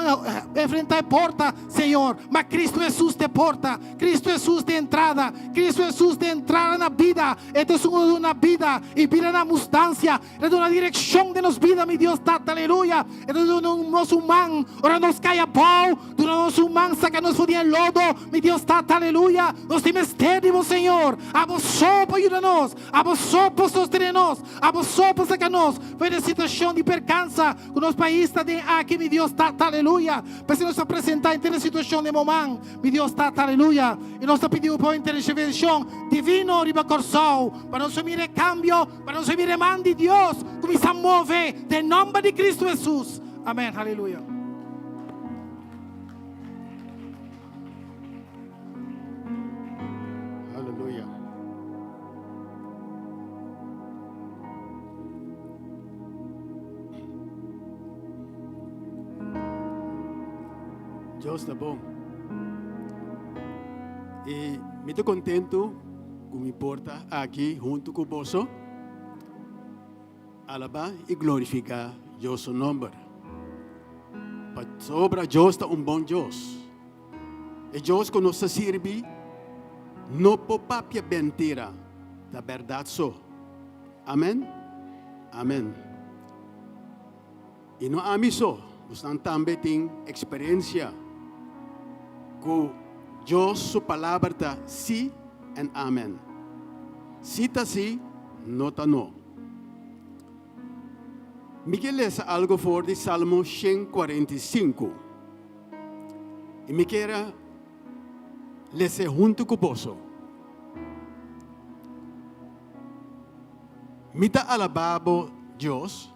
enfrentá e porta, Señor. Ma Cristo Hesus ta e porta. Cristo Hesus ta e entrada. Cristo Hesus ta e entrada na bida. E ta esun ku ta duna bida i bida na abundansia. E ta duna direkshon den nos bida, mi Dios Tata, aleluya. E ta duna nos un man ora nos kai abou. Duna nos un man, saka nos for di e lodo, mi Dios Tata, aleluya. Nos tin mester di bo, Señor. Abo so por yuda nos. Abo so por sostené nos. Abo so por saka nos for di e situashon di perkansa ku nos pais ta den aki, mi Dios Tata, aleluya. P'esei nos ta presentá henter e situashon den bo man, mi Dios Tata, aleluya. I nos ta pidi bo pa intervenshon divino riba Kòrsou, pa nos por mira e kambio, pa nos por mira e man di Dios kuminsá move den nòmber di Kristu Hesus. Amèn, aleluya. Aleluya. Dios ta bon. I mi ta kontentu ku mi por ta aki huntu ku boso. Alabá i glorifiká Dios su nòmber. Pasobra Dios ta un bon Dios. E Dios ku nos ta sirbi no por papia bentira, ta bèrdat so. Amèn? Amèn. I no ami so, bosnan tambe tin eksperensia ku Dios su palabra ta sí en amèn. Sí ta sí, no ta no. Mi ke lesa algu for di Salmo 145. I mi kier a les'é huntu ku boso. Mi ta alabá bo, Dios,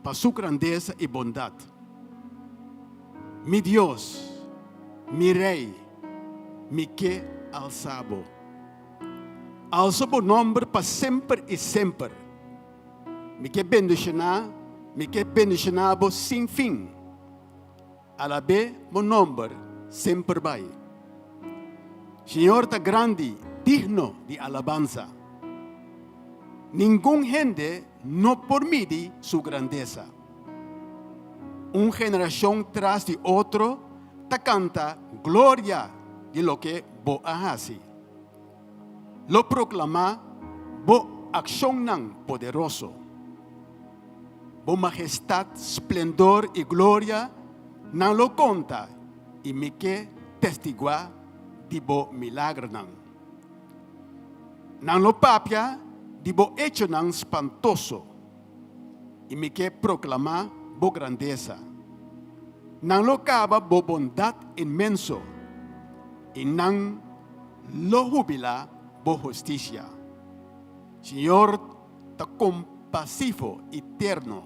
pa su grandesa i bondat. Mi Dios, mi Rei, mi ke alsa bo. Alsa bo nòmber pa semper i semper. Mi ke bendishoná, mi ke bendishoná bo sin fin. Alab'é bo nòmber semper bai. Señor ta grandi, digno di alabansa. Ningun hende no por midi su grandesa. Un generashon tras di otro ta kanta gloria di loke bo a hasi. Lo proklamá bo akshonnan poderoso. Bo majestat, splendor i gloria nan lo konta i mi ke testiguá di bo milagernan. Nan lo papia di bo echonan spantoso i mi ke proklamá bo grandesa. Nan lo kaba bo bondat inmenso i nan lo hubilá bo hustisia. Señor ta kompasivo i terno,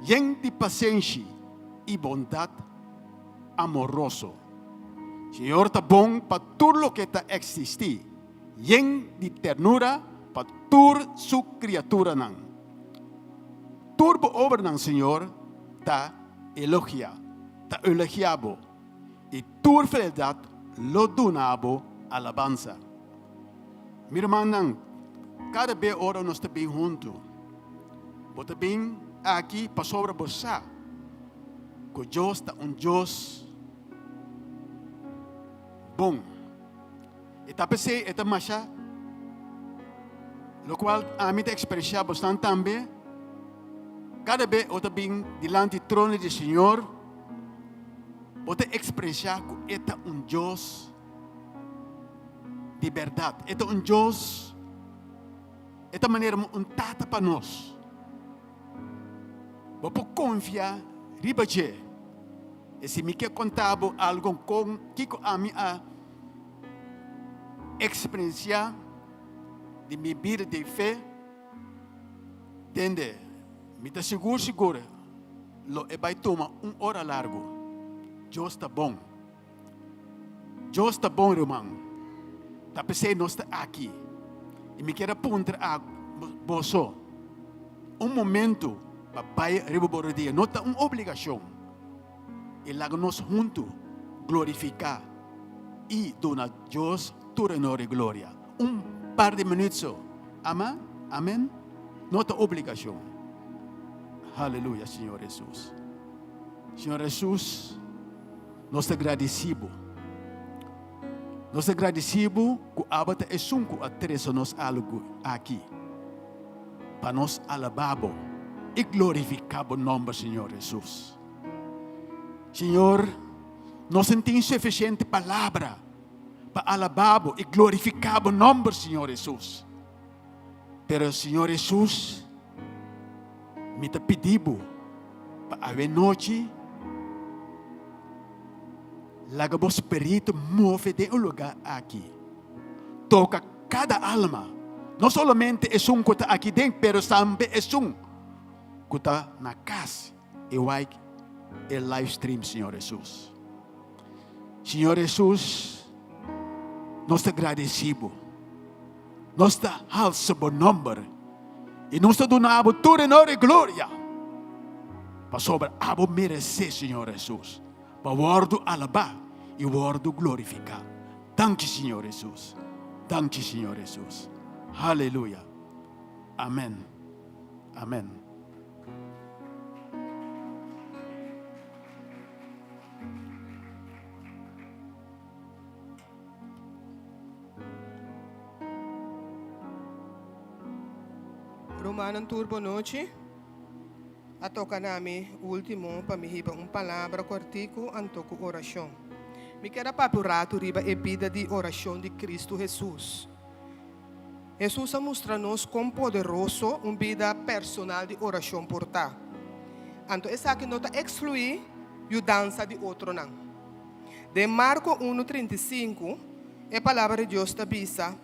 yen di pasenshi i bondat amoroso. Señor ta bon pa tur loke ta eksistí, yen di ternura pa tur su kriaturanan. Tur bo obranan, Señor, ta elogia, ta elogiá bo, i tur fideldat lo duna bo alabansa. Mi rumannan, kada be ora nos ta bin huntu, bo ta bin aki pasobra bo sa ku Dios ta un Dios bon. E ta p'esei e ta masha lokual ami ta eksperensiá bosnan tambe, kada be bo ta bin dilanti trono di Señor, bo ta eksperensiá ku e ta un Dios di bèrdat. E ta un Dios, e ta manera un tata pa nos. Bo por konfia riba dje. E si mi ke konta bo algu kon kiko ami a eksperensiá di mi bida di fe, tende, mi ta sigur sigur lo e bai tuma un ora largu. Dios ta bon. Dios ta bon ruman. Ta p'esei nos ta aki. I mi kier a puntra a boso un momento pa bai riba bo rodia. No ta un obligashon. I laga nos huntu glorifiká i duna Dios tur honor i gloria. Un par di minuut so. Ama? Amen? No ta obligashon. Haleluya, Señor Hesus. Señor Hesus, nos ta gradisí Bo. Nos ta gradisí Bo ku abo ta esun ku a trese nos algu aki pa nos alabá Bo i glorifiká Bo nòmber, Señor Hesus. Señor, nos no tin sufisiente palabra pa alabá Bo i glorifiká Bo nòmber, Señor Hesus. Pero, Señor Hesus, mi ta pidi Bo pa awe nochi laga Bo Spiritu move den e lugá aki. Toka kada alma, no solamente esun ku ta aki den, pero tambe esun ku ta na kas i wak e live stream, Señor Hesus. Señor Hesus, nos ta gradisí Bo. Nos ta halsa Bo nomber i nos ta duna Bo tur honor i gloria, pasobra Abo meresé, Señor Hesus, pa wòrdu alabá i wòrdu glorifiká. Danki, Señor Hesus. Danki, Señor Hesus. Haleluya. Amèn. Amèn. Rumannan tur bonochi. A toka na mi ultimo pa mi hiba un palabra kortiku anto ku orashon. Mi kier a papia un ratu riba e bida di orashon di Kristu Hesus. Hesus a mustra nos kon poderoso un bida personal di orashon por ta. Anto esaki no ta ekskluí yudansa di otronan. Den Marko unu 35, e Palabra di Dios ta bisa,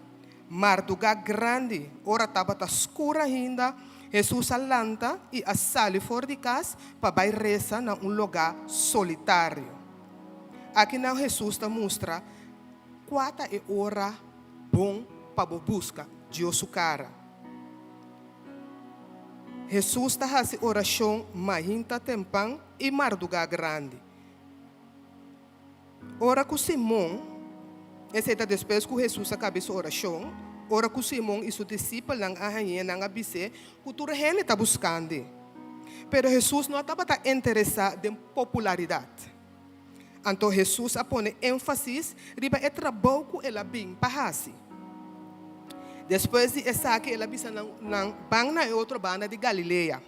Mardugá grandi, ora tabata skur ainda, Hesus a lanta i a sali for di kas pa bai resa na un lugá solitario. Akinan Hesus ta mustra kua ta e ora bon pa bo buska Dios su kara. Hesus ta hasi orashon mainta tempan i mardugá grandi. Ora ku Simon, esei ta despues ku Hesus a kaba e su orashon, ora ku Simon i su disipelnan a hañ'é, nan a bis'é ku tur hende ta buskand'é. Pero Hesus no a tabata interesá den popularidat. Anto Hesus a pone énfasis riba e trabou ku el a bin pa hasi. Despues di esaki el a bisa nan, Nan ban na e otro banda di Galilea.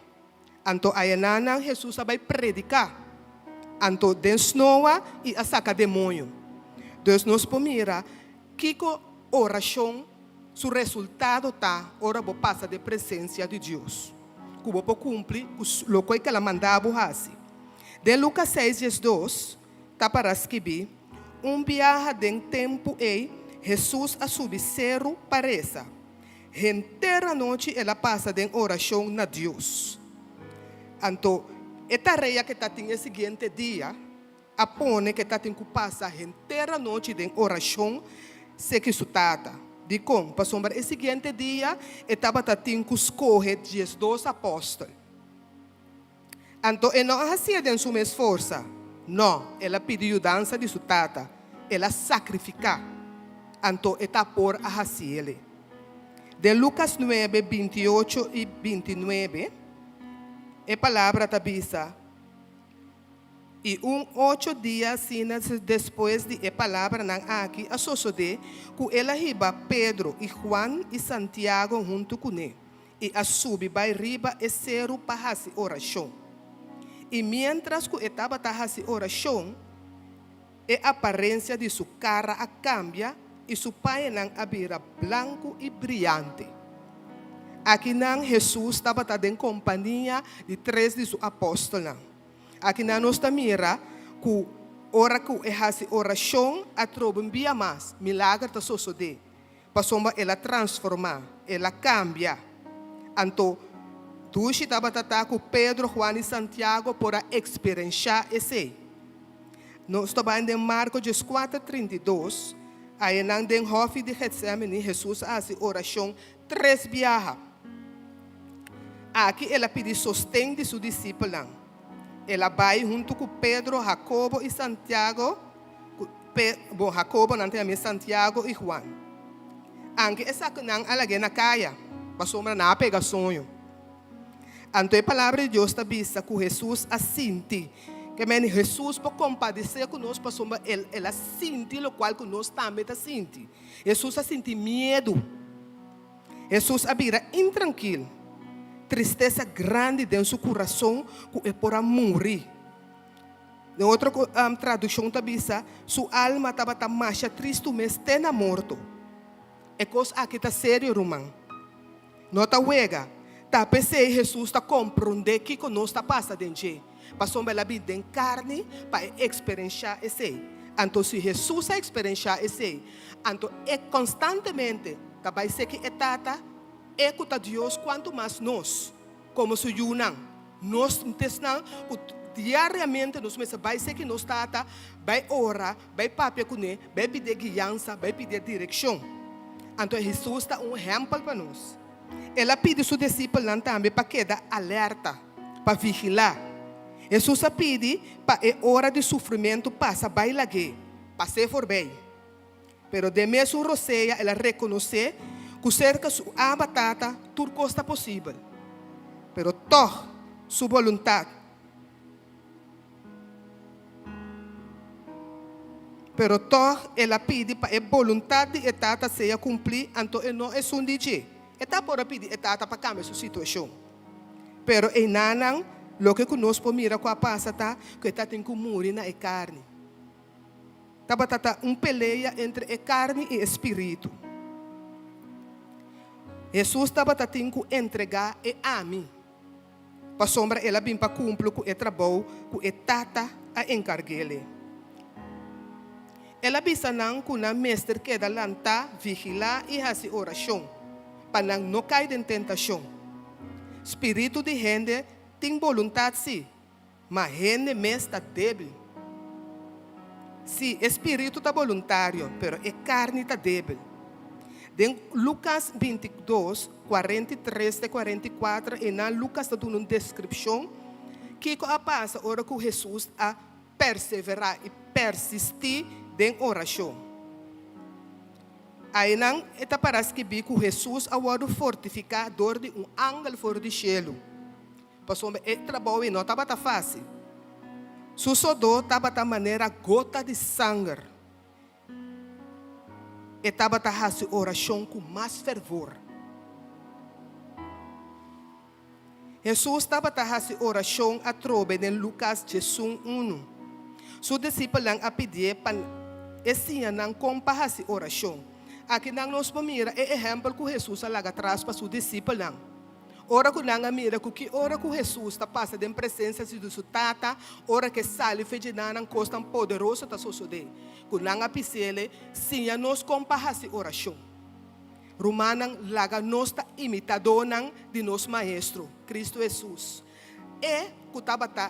Anto ayanan Hesus a bai prediká, anto den snoa i a saka demoño. Dus nos por mira kiko orashon su resultado ta ora bo pasa den presensia di Dios, ku bo por kumpli ku loke ku el a manda bo hasi. Den Lukas seis diesdos ta para skibí, Un biaha den tempu ei Hesus a subi seru pa resa. Henter anochi el a pasa den orashon na Dios. Anto, e tarea ku e tatin e siguiente dia a pone ku e tatin ku pasa henter anochi den orashon seki su Tata. Dikon? Pasobra e siguiente dia e tabata tin ku skohe diesdos apòstel. Anto e no a hasié den su mes forsa. No, el a pidi yudansa di su Tata. El a sakrifiká. Anto e ta por a hasiele. Den Lukas nuebe, bintiocho i bintinuebe, e palabra ta bisa, I un ocho dia asina despues di e palabranan aki a sosodé ku el a hiba Pedro i Juan i Santiago huntu kuné. I a subi bai riba e seru pa hasi orashon. I miéntras ku e tabata hasi orashon, e aparensia di su kara a kambia i su pañanan a bira blanku i briante. Akinan Hesus tabata den kompania di tres di su apòstelnan. Akinan nos ta mira ku ora ku e hasi orashon atrobe un bia mas milager ta sosodé. Pasobra el a transformá, el a kambia. Anto, dushi tabata ta ku Pedro, Juan i Santiago por a eksperenshá esei. Nos ta bai den Marko dieskuater, 32, Ayanan den hòfi di Getsémani Hesus a hasi orashon tres biaha. Aki el a pidi sosten di su disipelnan. El a bai huntu ku Pedro, Hakobo i Santiago, ku Pe, bon, Hakobo nan ta yam'é Santiago i Huan. Anke esakinan a lag'é na kaya, pasobra nan a pega soño. Anto e Palabra di Dios ta bisa ku Hesus a sinti. Ke meni Hesus por kompadesé ku nos pasobra el el a sinti lokual ku nos tambe ta sinti. Hesus a sinti miedu. Hesus a bira intrankil, tristesa grandi den su kurason ku e por a muri. Den otro tradukshon ta bisa, Su alma tabata masha tristu mes te na morto. E kos aki ta serio, ruman. No ta wega. Ta p'esei Hesus ta komprondé kiko nos ta pasa den dje, pasobra el a bin den karni pa e eksperenshá esei. Anto si Hesus a eksperenshá esei, anto e konstantemente ta bai seki e Tata, e ku ta Dios, kuantu mas nos, komo su yunan, nos esnan ku diariamente nos mester bai seki nos Tata, bai ora, bai papia kuné, bai pidié guiansa, bai pidié direkshon. Anto Hesus ta un ehèmpel pa nos. El a pidi su disipelnan tambe pa keda alerta, pa vigilá. Hesus a pidi pa e ora di sufrimentu pasa bai lag'é, pas'é forbei. Pero den mesun rosea el a rekonosé ku serka su Abba Tata tur kos ta posibel. Pero tòg su boluntat. Pero tòg el a pidi pa e boluntat di e Tata sea kumplí, anto e no esun di dje. E ta por a pidi e Tata pa kambia su situashon. Pero einanan, loke ku nos por mira ku a pasa ta ku e ta tin ku muri na e karni. Tabata ta un pelea entre e karni i e spiritu. Hesus tabata tin ku entregá e ami, pasobra el a bin pa kumpli ku e trabou ku e Tata a enkarg'el. El a bisa nan ku nan mester keda lantá, vigilá i hasi orashon, pa nan no kai den tentashon. Spiritu di hende tin boluntat sí, Ma hende mes ta débil. Sí, e spiritu ta boluntario, pero e karni ta débil. Den Lukas 22, 43 te 44, einan Lukas ta duna un deskripshon kiko a pasa ora ku Hesus a perseverá i persistí den orashon. Einan e ta para skibí ku Hesus a wòrdu fortifiká dor di un angel for di shelu. Pasobra e trabou ei no tabata fásil. Su sodó tabata manera gota di sanger. E tabata hasi orashon ku mas fervor. Hesus tabata hasi orashon atrobe den Lukas diesun unu. Su disipelnan a pidié pa e siña nan kon pa hasi orashon. Akinan nos por mira e ehèmpel ku Hesus a laga tras pa su disipelnan. Ora ku nan a mira ku ki ora ku Hesus ta pasa den presensia di su Tata, ora ku e sali fe dje nan, nan kosnan poderoso ta sosodé. Ku nan a pis'El, Siña nos kon pa hasi orashon. Rumannan, laga nos ta imitadónan di nos Maestro, Kristu Hesus. E ku tabata,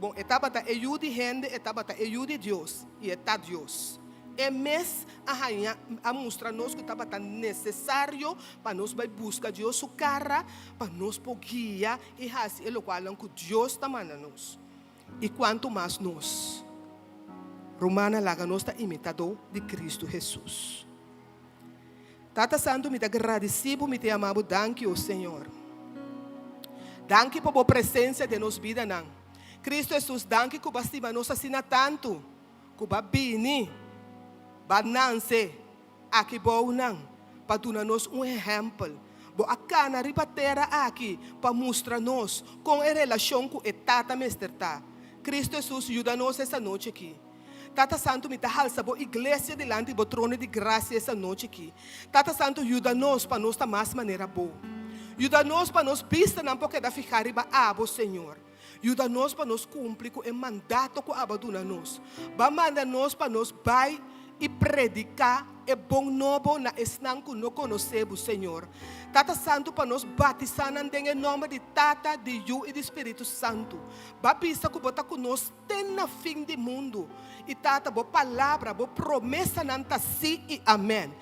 bon, e tabata e Yu di hende, e tabata e Yu di Dios, i e ta Dios. E mes a haña, a mustra nos ku tabata nesesario pa nos bai buska Dios su kara, pa nos por guia i hasi e lokualnan ku Dios ta manda nos. I kuantu mas nos, rumannan, laga nos ta imitadó di Kristu Hesus. Tata Santu, mi ta gradisí bo, mi ta yama bo danki, o Señor. Danki pa bo presensia den nos bidanan. Kristu Hesus, danki ku bo a stima nos asina tantu. Ku ba bini, ba nanse aki bou nan pa duna nos un ehèmpel. Bo a kana riba tera aki pa mustra nos kon e relashon ku e Tata mester ta. Kristu Hesus yuda nos esta nochi aki. Tata Santu mi ta halsa bo iglesia dilanti bo trono di grasia esta nochi aki. Tata Santu yuda nos pa nos ta mas manera bo. Yuda nos pa nos bistanan por keda fihá riba abo, Señor. Yuda nos pa nos kumpli ku e mandato ku abo a duna nos. Bo a manda nos pa nos bai i prediká e bon nobo na esnan ku no konosé bo, Señor. Tata Santu, pa nos batisá nan den e nòmber di Tata, di Yu i di Spiritu Santu. Bo a bisa ku bo ta ku nos te na fin di mundu. I Tata, bo palabra, bo promesanan ta sí i amèn.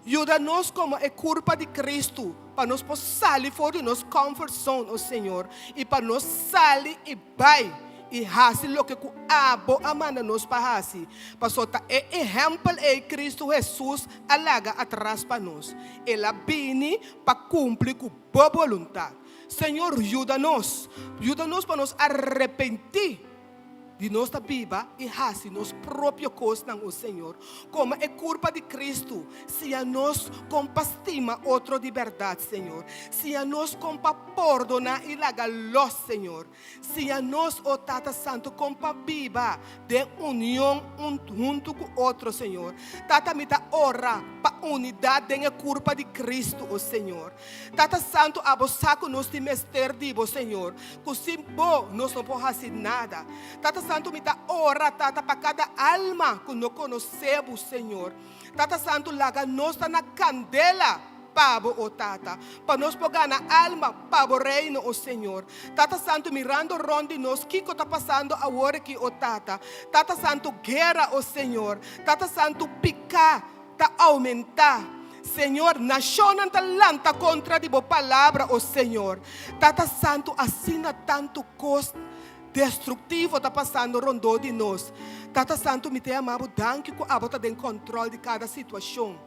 Yuda nos komo e kurpa di Kristu. Pa nos por sali for di nos comfort zone, o Señor, i pa nos sali i bai. i hasi loke ku abo a manda nos pa hasi, pasobra ta e ehèmpel ei Kristu Hesus a laga atras pa nos. El a bini pa kumpli ku bo boluntat. Señor, yuda nos. Yuda nos pa nos arepentí di nos ta biba i hasi nos propio kosnan, o Señor. Komo e kurpa di Kristu, siña nos kon pa stima otro di bèrdat, Señor. Siña nos kon pa pordoná i laga lòs, Señor. Siña nos, o Tata Santu, kon pa biba den union un huntu ku otro, Señor. Tata, mi ta ora pa unidat den e kurpa di Kristu, o Señor. Tata Santu, abo sa ku nos tin mester di bo, Señor, ku sin bo nos no por hasi nada. Tata Santu, mi ta ora, Tata, pa kada alma ku no konosé bo, Señor. Tata Santu, laga nos ta na kandela pa bo, o Tata, pa nos por gana alma pa bo Reino, o Señor. Tata Santu, mirando rond di nos, kiko ta pasando awor aki, o Tata? Tata Santu, guera, o Señor. Tata Santu, piká ta oumentá. Señor, nashonnan ta lanta kontra di bo palabra, o Señor. Tata Santu, asina tantu kos destruktivo ta pasando rondó di nos. Tata Santu, mi ta yama bo danki ku abo ta den kòntròl di kada situashon.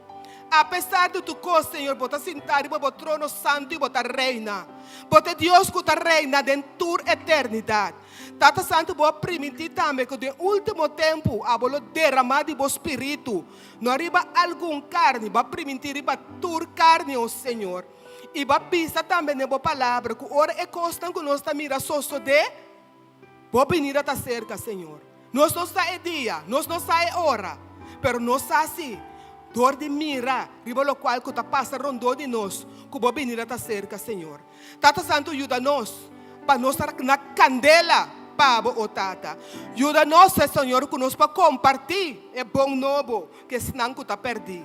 Apesar di tur kos, Señor, bo ta sintá riba bo trono santu i bo ta reina. Bo ta e Dios ku ta reina den tur eternidat. Tata Santu, bo a primintí tambe ku den último tempu abo lo deramá di bo spiritu, no riba algun karni, bo a primintí riba tur karni, o Señor. I bo a bisa tambe den bo palabra ku ora e kosnan ku nos ta mira sosodé, bo binida ta serka, Señor. Nos no sa e dia, nos no sa e ora, pero nos sa si, dor di mira riba lokual ku ta pasa rondó di nos, ku bo binida ta serka, Señor. Tata Santu, yuda nos pa nos ta na kandela pa bo, o Tata. Yuda nos, Señor, ku nos por kompartí e bon nobo ku esnan ku ta pèrdí.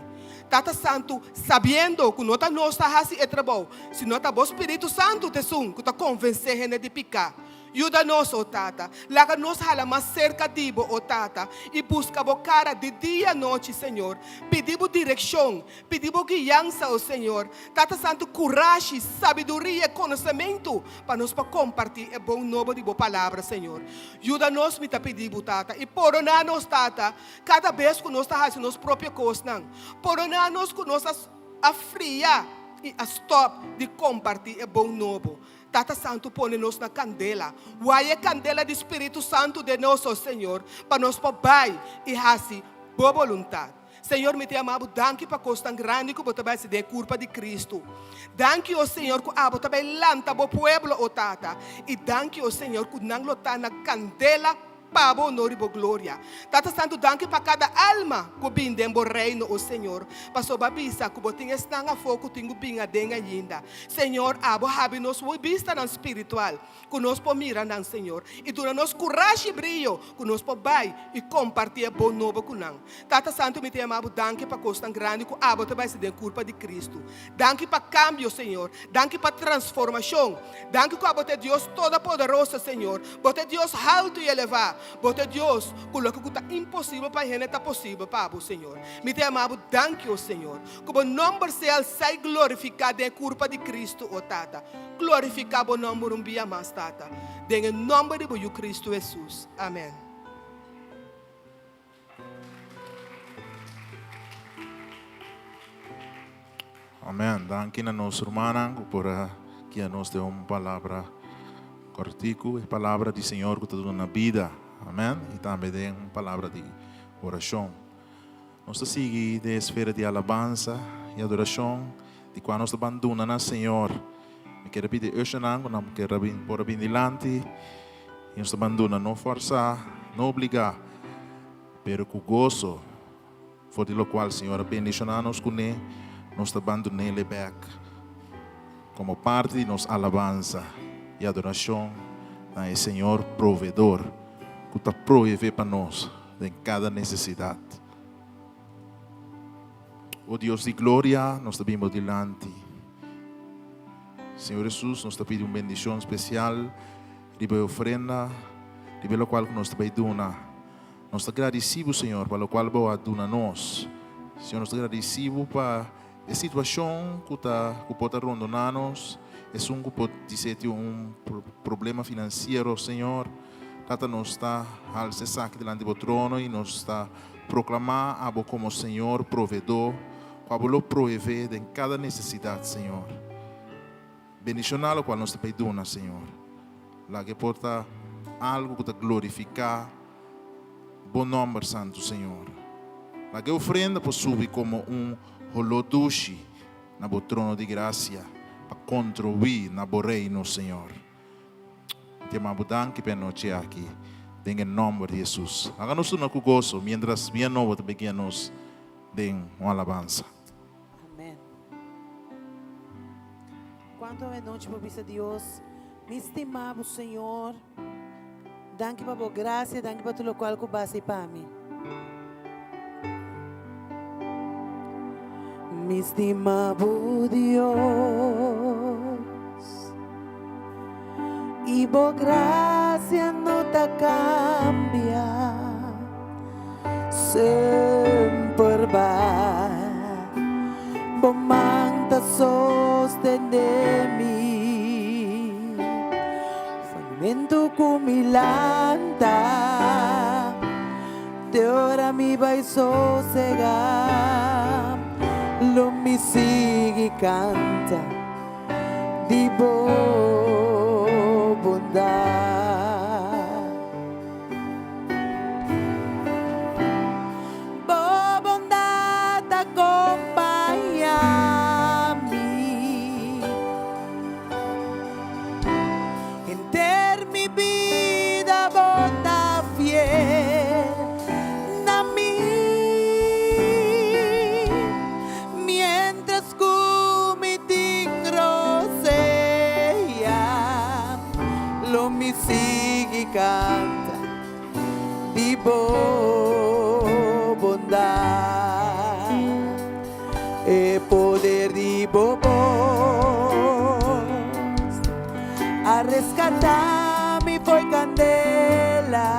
Tata Santu, sabiendo ku no ta nos ta hasi e trabou, sino ta bo Spiritu Santu ta esun ku ta konvensé hende di piká. Yuda nos, o Tata. Laga nos hala mas serka di bo, o Tata, i buska bo kara di dia anochi, Señor. Pidi bo direkshon, pidi bo guiansa, o Señor. Tata Santu, kurashi, sabiduria i konosementu pa nos por kompartí e bon nobo di bo Palabra, Señor. Yuda nos, mi ta pidi bo, Tata, i pordoná nos, Tata, kada bes ku nos ta hasi nos propio kosnan. Pordoná nos ku nos a fria i a stòp di kompartí e bon nobo. Tata Santu pone nos na kandela. Wai e kandela di Spiritu Santu den nos, o Señor, pa nos por bai i hasi Bo boluntat. Señor, mi ta yama Bo danki pa kos tan grandi ku Bo ta bai hasi den e kurpa di Kristu. Danki, o Señor, ku Abo ta bai lanta Bo pueblo, o Tata. I danki, o Señor, ku nan lo ta na kandela Pa bo honor i bo gloria. Tata Santu danki pa kada alma ku bin den bo reino o Señor, pasobra bo a bisa ku bo tin esnan afó ku tin ku bin aden ainda. Señor, abo habri nos bistanan spiritual ku nos por mira nan, Señor, i duna nos kurashi i brio ku nos por bai i kompartí e bon nobo ku nan. Tata Santu mi ta yama bo danki pa kosnan grandi ku abo ta bai hasi den kurpa di Kristu. Danki pa kambio, Señor. Danki pa transformashon. Danki ku abo ta e Dios Todopoderoso, Señor. Bo ta e Dios haltu i elevá. Bo ta e Dios ku loke ku ta imposibel pa hende ta posibel pa bo, Señor. Mi ta yama bo danki, o Señor. Ku bo nòmber sea alsá i glorifiká den e kurpa di Kristu, o Tata. Glorifiká bo nòmber un bia mas, Tata. Den e nòmber di bo Yu Kristu Hesus. Amèn. Amen. Danki na nos rumannan ku por a guia nos den un palabra kòrtiku, e palabra di Señor ku ta duna bida. Amen. I tambe den un palabra di orashon. Nos ta sigui den esfera di alabansa i adorashon, di kua nos ta ban duna na Señor. Mi kier a pidi ushernan ku nan kier a bin por a bin dilanti i nos ta ban duna, no fòrsá, no obligá, pero ku goso. For di lokual Señor a bendishoná nos kuné, nos ta ban dun'El bèk komo parti di nos alabansa i adorashon na e Señor Proveedor ku ta proveé pa nos den kada nesesidat. O Dios di gloria, nos ta bin bo dilanti. Señor Hesus, nos ta pidi un bendishon spesial riba e ofrenda, riba e lokual ku nos ta bai duna. Nos ta gradisí bo, Señor, pa lokual bo a duna nos. Señor, nos ta gradisí bo pa e situashon ku ta ku por ta rondoná nos, esun ku por disé tin un problema finansiero, Señor. Tata nos ta halsa esaki dilanti bo trono i nos ta proklamá abo komo Señor Proveedó ku abo lo proveé den kada nesesidat, Señor. Bendishoná lokual nos ta pei duna, Señor. Laga e por ta algu ku ta glorifiká Bo nòmber santu, Señor. Laga e ofrenda por subi komo un holó dushi na Bo trono di grasia pa kontribuí na Bo Reino, Señor. Mi ta yama Bo danki pa e anochi aki, den e nòmber di Hesus. Laga nos duna ku goso miéntras Bia Nobo ta bin guia nos den un alabansa. Amen. Cuanto awe nochi bo bisa Dios, Mi stima bo Señor, danki pa bo gracia, danki pa tur locual cu basa y pa mi. Mi stima bo Dios, y bo gracia no ta cambia. Semper bai bo man ta sostene mi. Fo'i momento ku mi lanta te ora mi bai sosega, lo mi sigui kanta di bo bondat. Bo bondat ta kompañá mi henter mi bida, bo ta fiel na mi miéntras ku mi tin rosea. Lo mi sigui canta di bo bondad, e poder di bo bos a rescata mi fo'i candela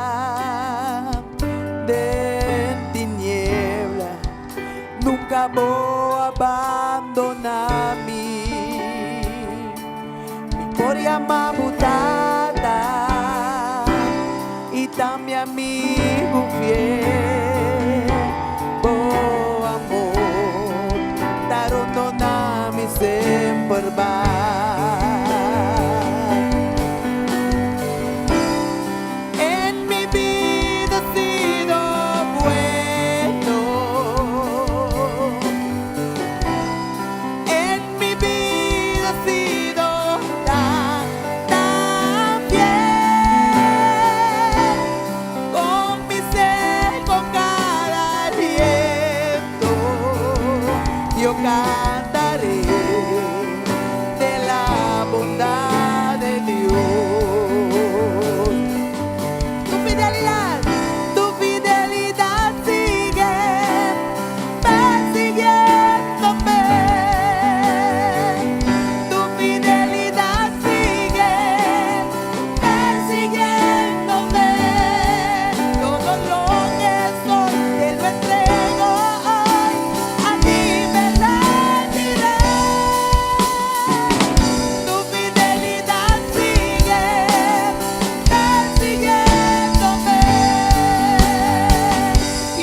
den tiniebla, nunca bo a bandona mi. Mi por yama bo tata i ta mi amigu fiel. Bo amor ta rondona mi semper bai. En mi bida sido bueno. En mi bida has sido tan, tan fiel. Con mi ser, con cada aliento, yo cantaré de la bondad de Dios. Tu fidelidad, tu fidelidad sigue persiguiéndome. Tu fidelidad sigue persiguiéndome. Todo lo que soy te lo entrego hoy. A ti me rendiré. Tu fidelidad sigue persiguiéndome.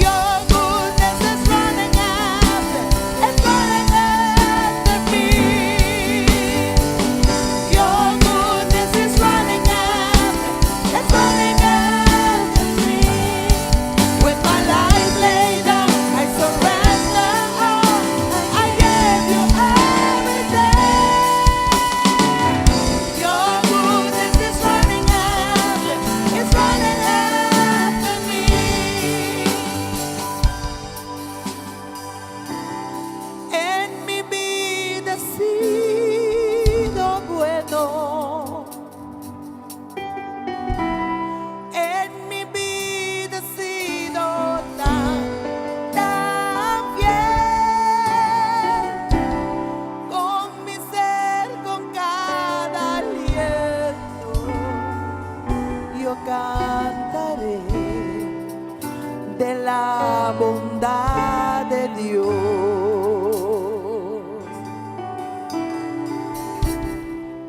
Your goodness is running after, it's running after me. Your goodness is running after, it's running after me. With my life laid down, I surrender all. I give you everything. Your goodness is running after, it's running after me. En mi bida has sido bueno. En mi bida has sido tan, tan fiel. Con mi ser, con cada aliento, yo cantaré de la bondad de Dios.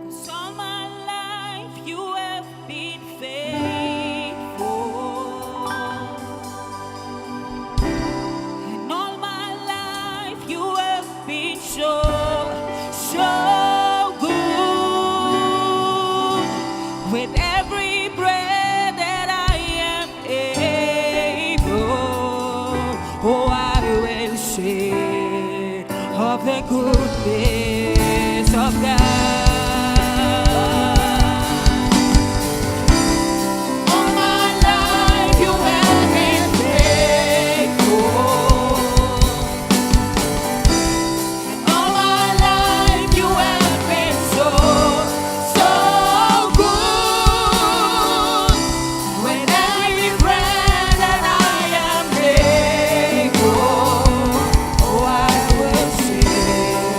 'Cause all my life you have been faithful. sing of the goodness of God. All my life you have been faithful. All my life you have been so, so good. With every breath that I am able, oh, I will sing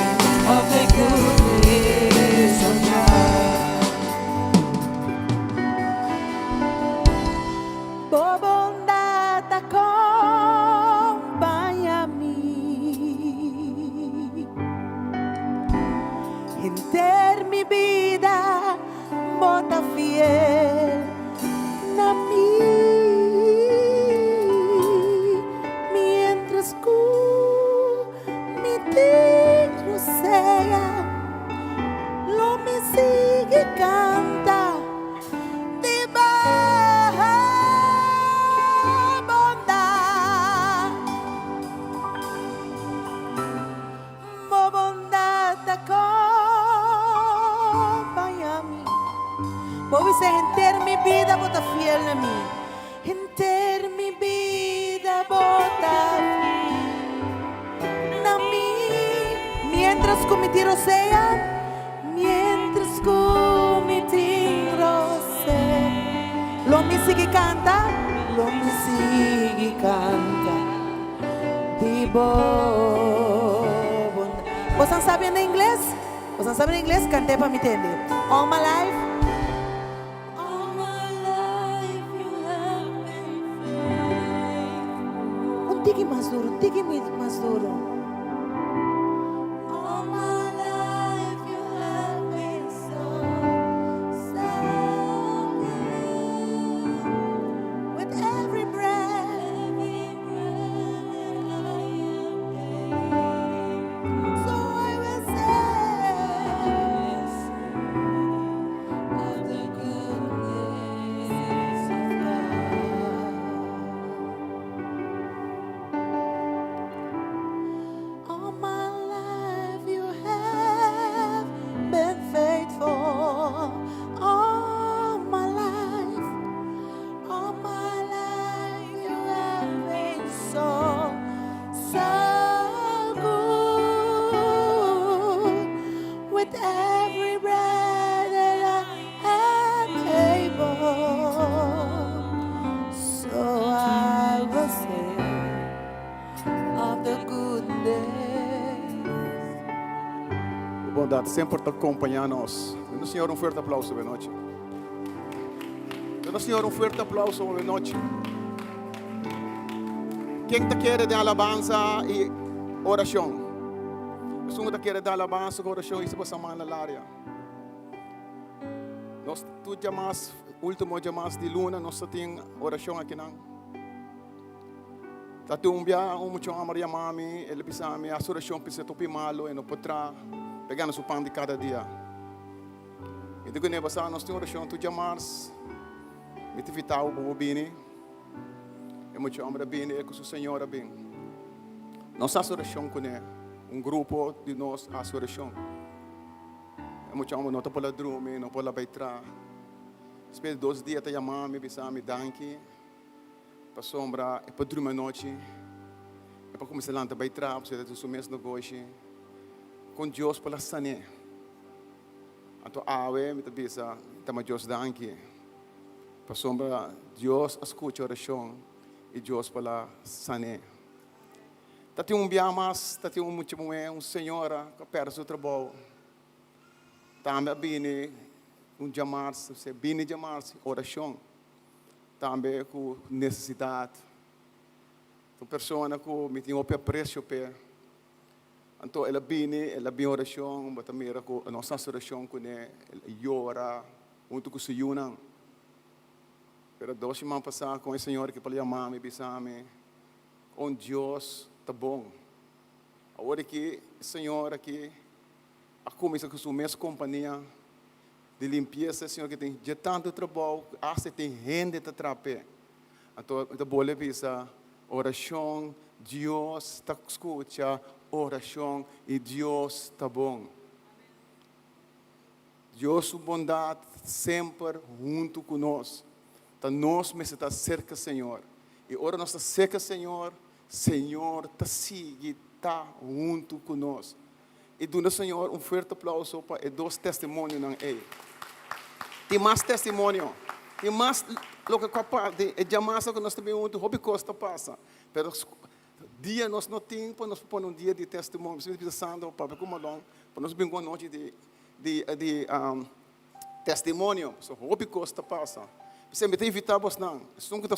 of the goodness of God. Bo bondat ta kompañá mi. Henter mi bida bo ta fiel na mi. Mientras ku mi tin rosea, lo mi sigui kanta di bo bondat. Bo bondat ta kompañá mi. Bo bisa henter mi bida bo ta fiel na mi. Henter mi bida bo ta na mi. Mientras ku mi tin rosea, mientras ku mi tin rosea. Lo mi sigui kanta, lo mi sigui kanta. Di bo bondat. Boso sabi na ingles? Boso sabi na ingles? Kant'é pa mi tende. All my life. All my life you have been faithful. Un tiki mas duru, un tiki mas duru. All my life you have been so, so good. With every breath. Every breath that I am able, So I will say. of the goodness of God. All my life you have been faithful. All my life, all my life you have been so, so good. With every breath that I am able, so I will sing of the goodness. Bondat semper ta kompañá nos. Duna Señor un fuerte aplouso, bon nochi. Duna Señor un fuerte aplouso, bon nochi. Ken ta kere den alabansa i orashon? Esun ta kere den alabansa ku orashon, hisa bo man na laria. Nos tur djamars, último djamars di luna, nos tin orashon akinan. Ta un bia un mucha hòmber yama mi, el a bisa mi, hasi orashon p'e ta hopi malu, e no por traha, pa gana su pan di kada dia. Mi di kuné, Pasá nos tin orashon tur djamars, mi ta invitá bo pa bo bini. E mucha hòmber a bini, e ku su señora a bin. Nos hasi orashon kuné, un grupo di nos hasi orashon. E mucha hòmber no ta por a drumi, no por a bai traha. Despues di dos dia e ta yama mi, bisa mi danki. Pasobra e por drumi anochi, e por kuminsá lanta bai traha, pasobra e ta su mes negoshi. Kon Dios por a san'é. Anto awe mi ta bisa, mi ta ma Dios danki, pasobra Dios a skucha orashon i Dios por a san'é. Ta tin un bia mas, ta tin un mucha muhé, un señora ku a pèrdè su trabou. Tambe a bini un djamars, bini djamars orashon. Tambe ku nesesidat. Un persona ku mi tin hopi apresio p'e. Anto el a bini, el a bin orashon, bo ta mira ku nos hasi orashon kuné, el a yora huntu ku su yunan. Pero dos siman pasá kon e señor ki por yama mi bisa mi kon Dios ta bon. Awor aki e señor aki a kuminsá ku su mes kompania di limpiesa, señor ki tin dje tantu trabou, hasta tin hende ta traha p'e. Anto mi ta bolbe bisa, orashon. Dios ta skucha orashon i Dios ta bon. Dios su bondat semper huntu ku nos. Ta nos mester ta serka Señor. I ora nos ta serka Señor, Señor ta sigui ta huntu ku nos. I duna Señor un fuerte aplauso pa e dos testimonionan ei. Tin mas testimonio. Tin mas loke ku a pasa. E djamasa ku nos ta bin huntu, hopi kos ta pasa. Pero dia nos no tin pa nos pone un dia di testimonio. Mi bisa Sandro papia ku Malon pa nos bin ku un anochi di di di testimonio. Pasobra hopi kos ta pasa. P'esei mi ta invitá bosnan, esun ku ta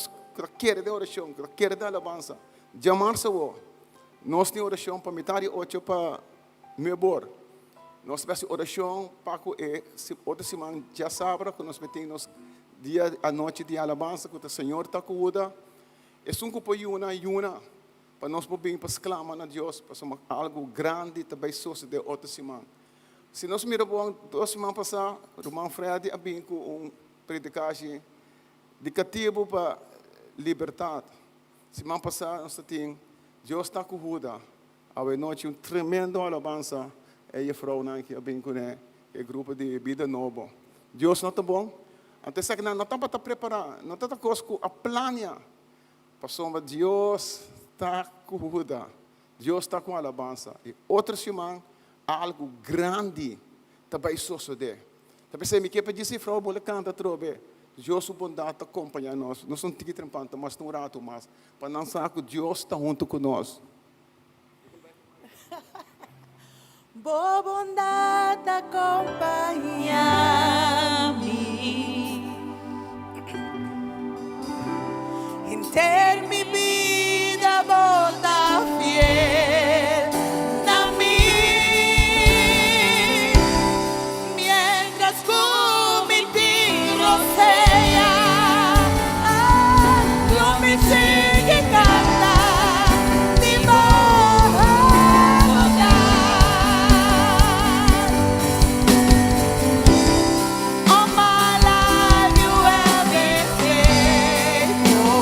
kere den orashon, ku ta kere den alabansa, djamarse awor. Nos tin orashon pa mitar di ocho pa nuebor. Nos ta hasi orashon pa ku e otro siman djasabra ku nos tin nos dia anochi di alabansa ku ta Señor ta kuda. Esun ku por yuna, yuna pa nos por bin pa sklama na Dios pasobra algu grandi ta bai sosode otro siman. Si nos mira bon, dos siman pasá ruman Freddy a bin ku un predikashi di katibu pa libertat. Siman pasá nos ta tin Dios ta ku Huda. Awe nochi un tremendo alabansa e jefrounan aki a bin kuné, e grupo di Bida Nobo. Dios no ta bon? Anto esakinan no tabata prepará, no tabata kos ku a plania, pasobra Dios ta ku Huda. Dios ta ku alabansa. I otro siman algu grandi ta bai sosodé. Ta p'esei mi ke pa djis e frou bo lo kanta atrobe, Dios su bondat ta kompañá nos. Nos un tiki trempan ta mas un ratu mas, pa nan sa ku Dios ta huntu ku nos. Bo bondat ta kompañá mi. Henter mi bida bo ta fiel na mi. Mientras ku mi tin rosea, lo mi sigui kanta di bo bondat. All my life you have been faithful.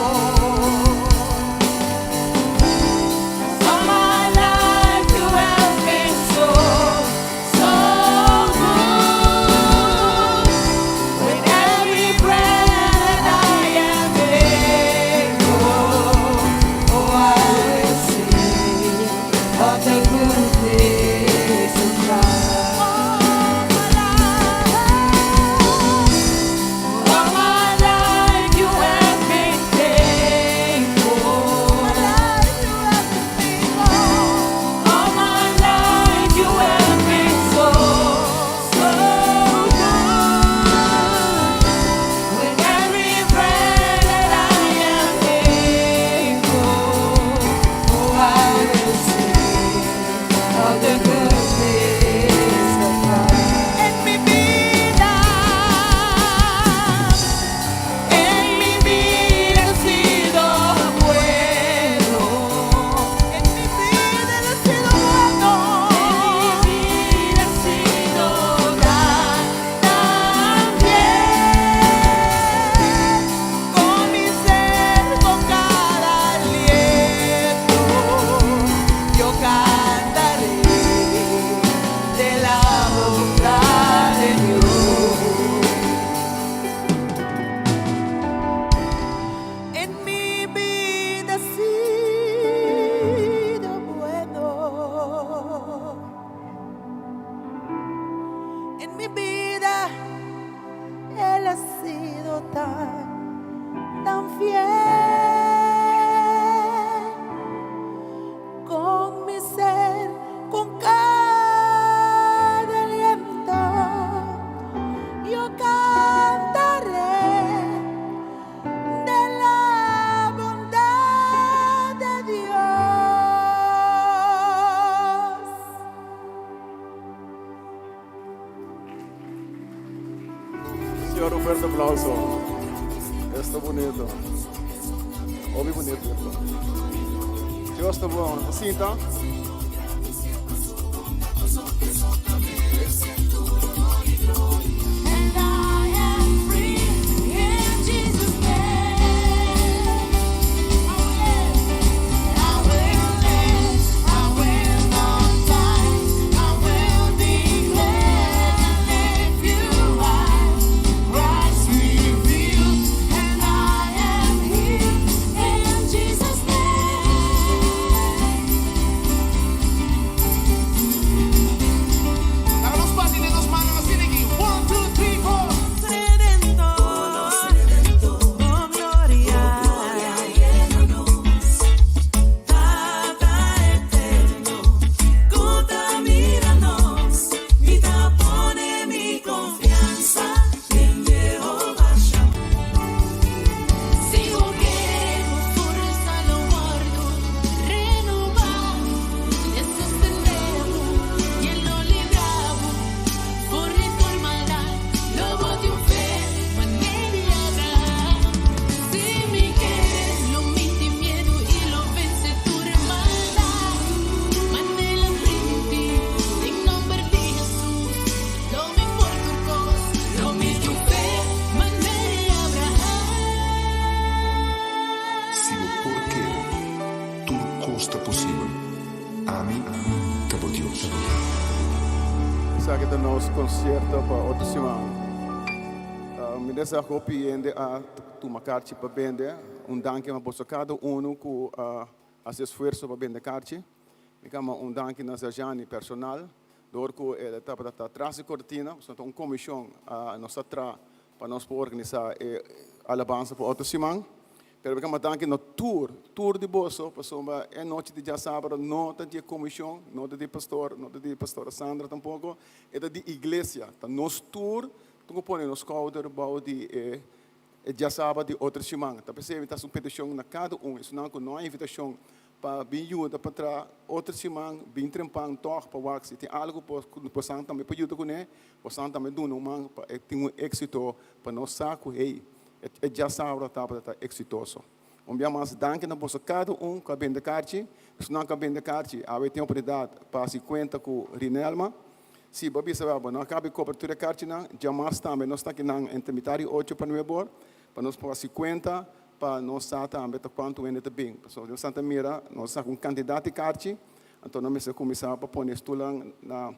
All my life you have been so, so good. With every breath that I am able, oh, I will sing of the goodness of God. All my life, all my life you have been faithful. All my life you have been faithful. All my life you have been so, so good. With every breath that I am able, oh, I will sing of the goodness of God. En mi bida, en mi vida has sido bueno. En mi vida has sido bueno. En mi vida has sido tan, tan fiel. Con mi ser, con cada aliento, yo cantaré de la bondad de Dios. En mi bida has sido bueno. En mi bida Él ha sido tan, tan fiel. Con mi ser, con cada aliento, yo cantaré de la bondad de Dios. Señor, un fuerte aplauso. Esta bunita. Hopi bunita. Dios ta bon. Sinta. And I am free in Jesus' name. I will kos ta posibel. Ami ta bo Dios. Esaki ta nos konsierto pa otro siman. Mi desea hopi hende a tuma karchi pa bende. Un danki na boso kada unu ku a hasi esfuerso pa bende karchi. Mi kama un danki na Zerjani personal dor ku el tabata ta tras di kortina, pasobra ta un komishon nos a tra pa nos por organisá e alabansa pa otro siman. Pero mi kama danki na tur, tur di boso pasobra e nochi di djasabra no ta di e komishon, no ta di pastor, no ta di pastora Sandra tampoko, e ta di iglesia. Ta nos tur ku pone nos skouder bou di e E djasaba di otro siman. Ta p'esei mi ta hasi un petishon na kada un esunnan ku no a invitashon pa bin yuda pa traha otro siman, bin trempan tòg pa wak si tin algu ku bosan tambe por yuda kuné, bosan tambe duna un man pa e tin un éksito pa nos sa ku hey, e djasabra tabata ta eksitoso. Un bia mas danki na boso kada un ku a bende karchi, esunnan ku a bende karchi awe tin oportunidat pa hasi kuenta ku Rinelma. Si bo a bisa bo no a kaba di kobra tur e karchinan, djamars tambe nos ta akinan entre mitar di ocho pa nuebe or pa nos por hasi kuenta pa nos sa tambe ta kuantu hende ta bin. Pasobra nos ta mira nos saka un kantidat di karchi, anto nos mester kuminsá pa pone e stulnan na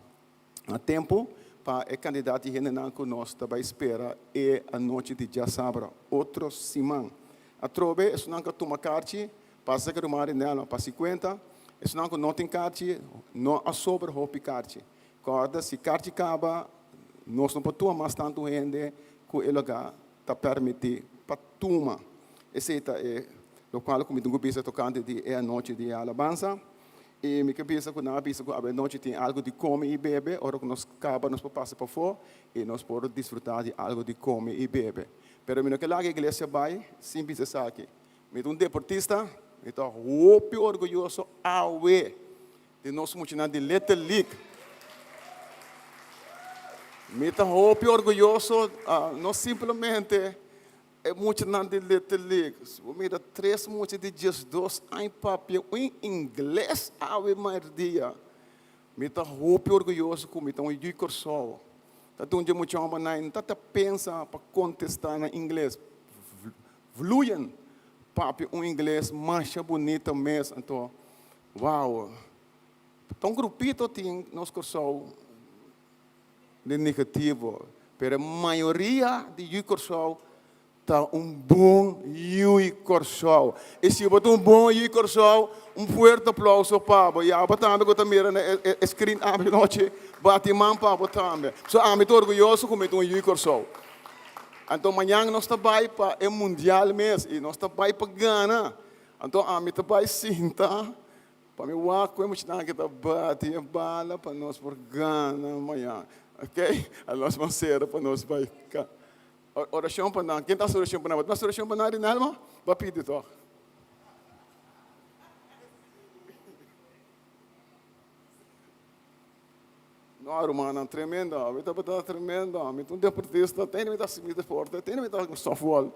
na tempu pa e kantidat di hendenan ku nos ta bai spera e anochi di djasabra otro siman. Atrobe esunnan ku a tuma karchi Pasa ku ruman Rinelma pa hasi kuenta, esunnan ku no tin karchi no a sobra hopi karchi. Kòrda si karchi kaba nos no por tuma mas tantu hende ku e lugá ta pèrmití pa tuma. Esei ta e lokual ku mi tin ku bisa tokante di e anochi di e alabansa. I mi ke bisa ku nan a bisa ku awe-nochi tin algu di kome i bebe, ora ku nos kaba nos por pasa pafó i nos por disfrutá di algu di kome i bebe. Pero mi no ke laga iglesia bai sin bisa esaki. Mi ta un deportista, mi ta hopi orguyoso awe di nos muchanan di Little League. Mi ta hopi orguyoso, no simplemente e muchanan di Little League. Si bo mira tres mucha di diesdos aña papia un ingles awe merdia. Mi ta hopi orguyoso ku mi ta un yu Kòrsou. Ta dun dje mucha hòmbernan no ta ta pensa pa kontestá na ingles. Vloeien papia un ingles masha bunita mes anto wow ta un grupito tin nos Kòrsou den negativo pero e mayoria di yu Kòrsou ta un bon yu Kòrsou y si bo ta un bon yu Kòrsou un fuerte aplauso pa bo y abo tambe ku ta mira na e screen anochi bati man pa bo tambe so ami ta orguyoso ku mi ta un yu Kòrsou. Anto mañan nos ta bai pa e mundial mes y nos ta bai pa gana. Anto ami ta bai sinta pa mi wak cu e muchanan aki ta bati e bala pa nos por gana mañan. Ok, nos ban cera pa nos bai Oracion pa nan. Ken ta haci oracion pa nan? Bo ta haci oracion pa nan, Rinalma? Bo a pidi toch? No rumannan, tremendo. Mi tabata tremendo. Mi ta un deportista. Tene mi ta hasi mi deporte. Tene mi ta hasi softball.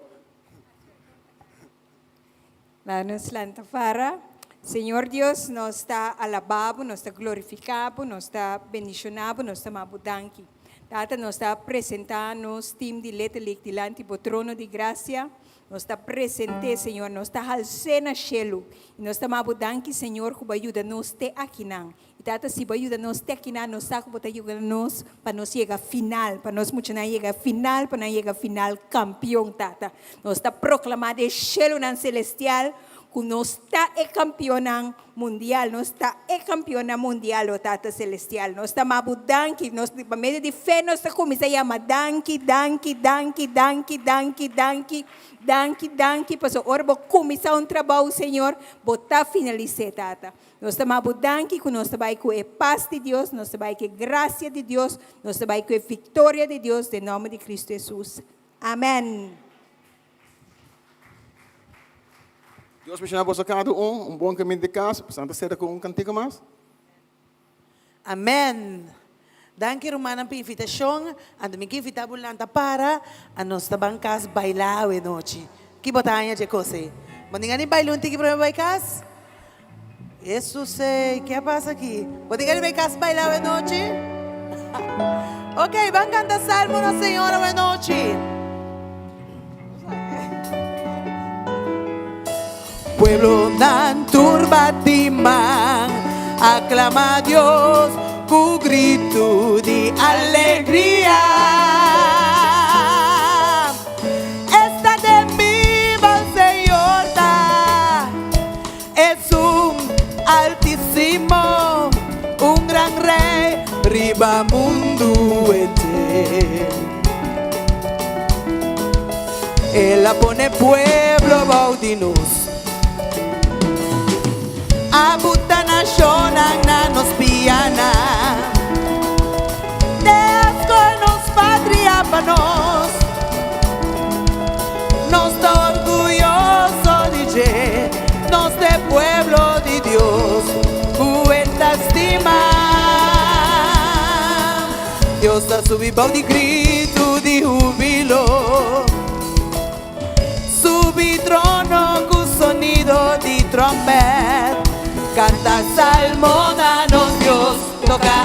Laat nos lanta para. Señor Dios, nos ta alabá Bo, nos ta glorifiká Bo, nos ta bendishoná Bo, nos ta m'a Bo danki. Tata, nos ta presentá nos team di Little League dilanti Bo trono di grasia. Nos ta present'é, Señor, nos ta hals'é na shelu. I nos ta m'a Bo danki, Señor, ku Bo a yuda nos te akinan. I Tata, si Bo a yuda nos te akinan, nos sa ku Bo ta yuda nos pa nos yega final, pa nos muchanan yega final, pa nan yega final kampion, Tata. Nos ta proklamá den shelunan selestial ku nos ta e kampionnan mundial, nos ta e kampionnan mundial, o Tata Selestial. Nos ta ma Bo danki, nos, pa medio di fe nos ta kuminsá yama danki, danki, danki, danki, danki, danki, danki, danki, pasobra ora Bo kuminsá un trabou, Señor, Bo ta finalis'é, Tata. Nos ta ma bo danki ku nos ta bai ku e pas di Dios, nos ta bai ku e grasia di Dios, nos ta bai ku e viktoria di Dios den nòmber di Kristu Hesus. Amèn. Dios bendiciona boso cada un, un bon caminda di cas. Santa cera cu un cantica mas. Amen. Danki rumannan pa invitacion. Anto mi ke invita bo lanta para a nos ta ban cas baila awe nochi. Ki bo ta haña dje cos ey? Bo tin gana di baila un tiki prome bai cas? Hesus ey, ke a pasa aki? Bo tin gana di bai cas baila awe nochi? Ok, ban canta salmo na Señor awe nochi. Pueblonan tur bati man, aklamá Dios ku gritu di alegria. Esta den bibu Señor ta, Esun Altísimo, un gran Rei riba mundu henter. El a pone pueblo bou di nos. A buta nashonnan na nos pianan. El a skohe nos patria pa nos. Nos ta orguyoso di dje, nos ta pueblo di Dios, ku E ta stima. Dios ta subi bou di gritu di hubilo. Subi trono ku sonido di tròmpèt. Kanta salmo na nos Dios, toka.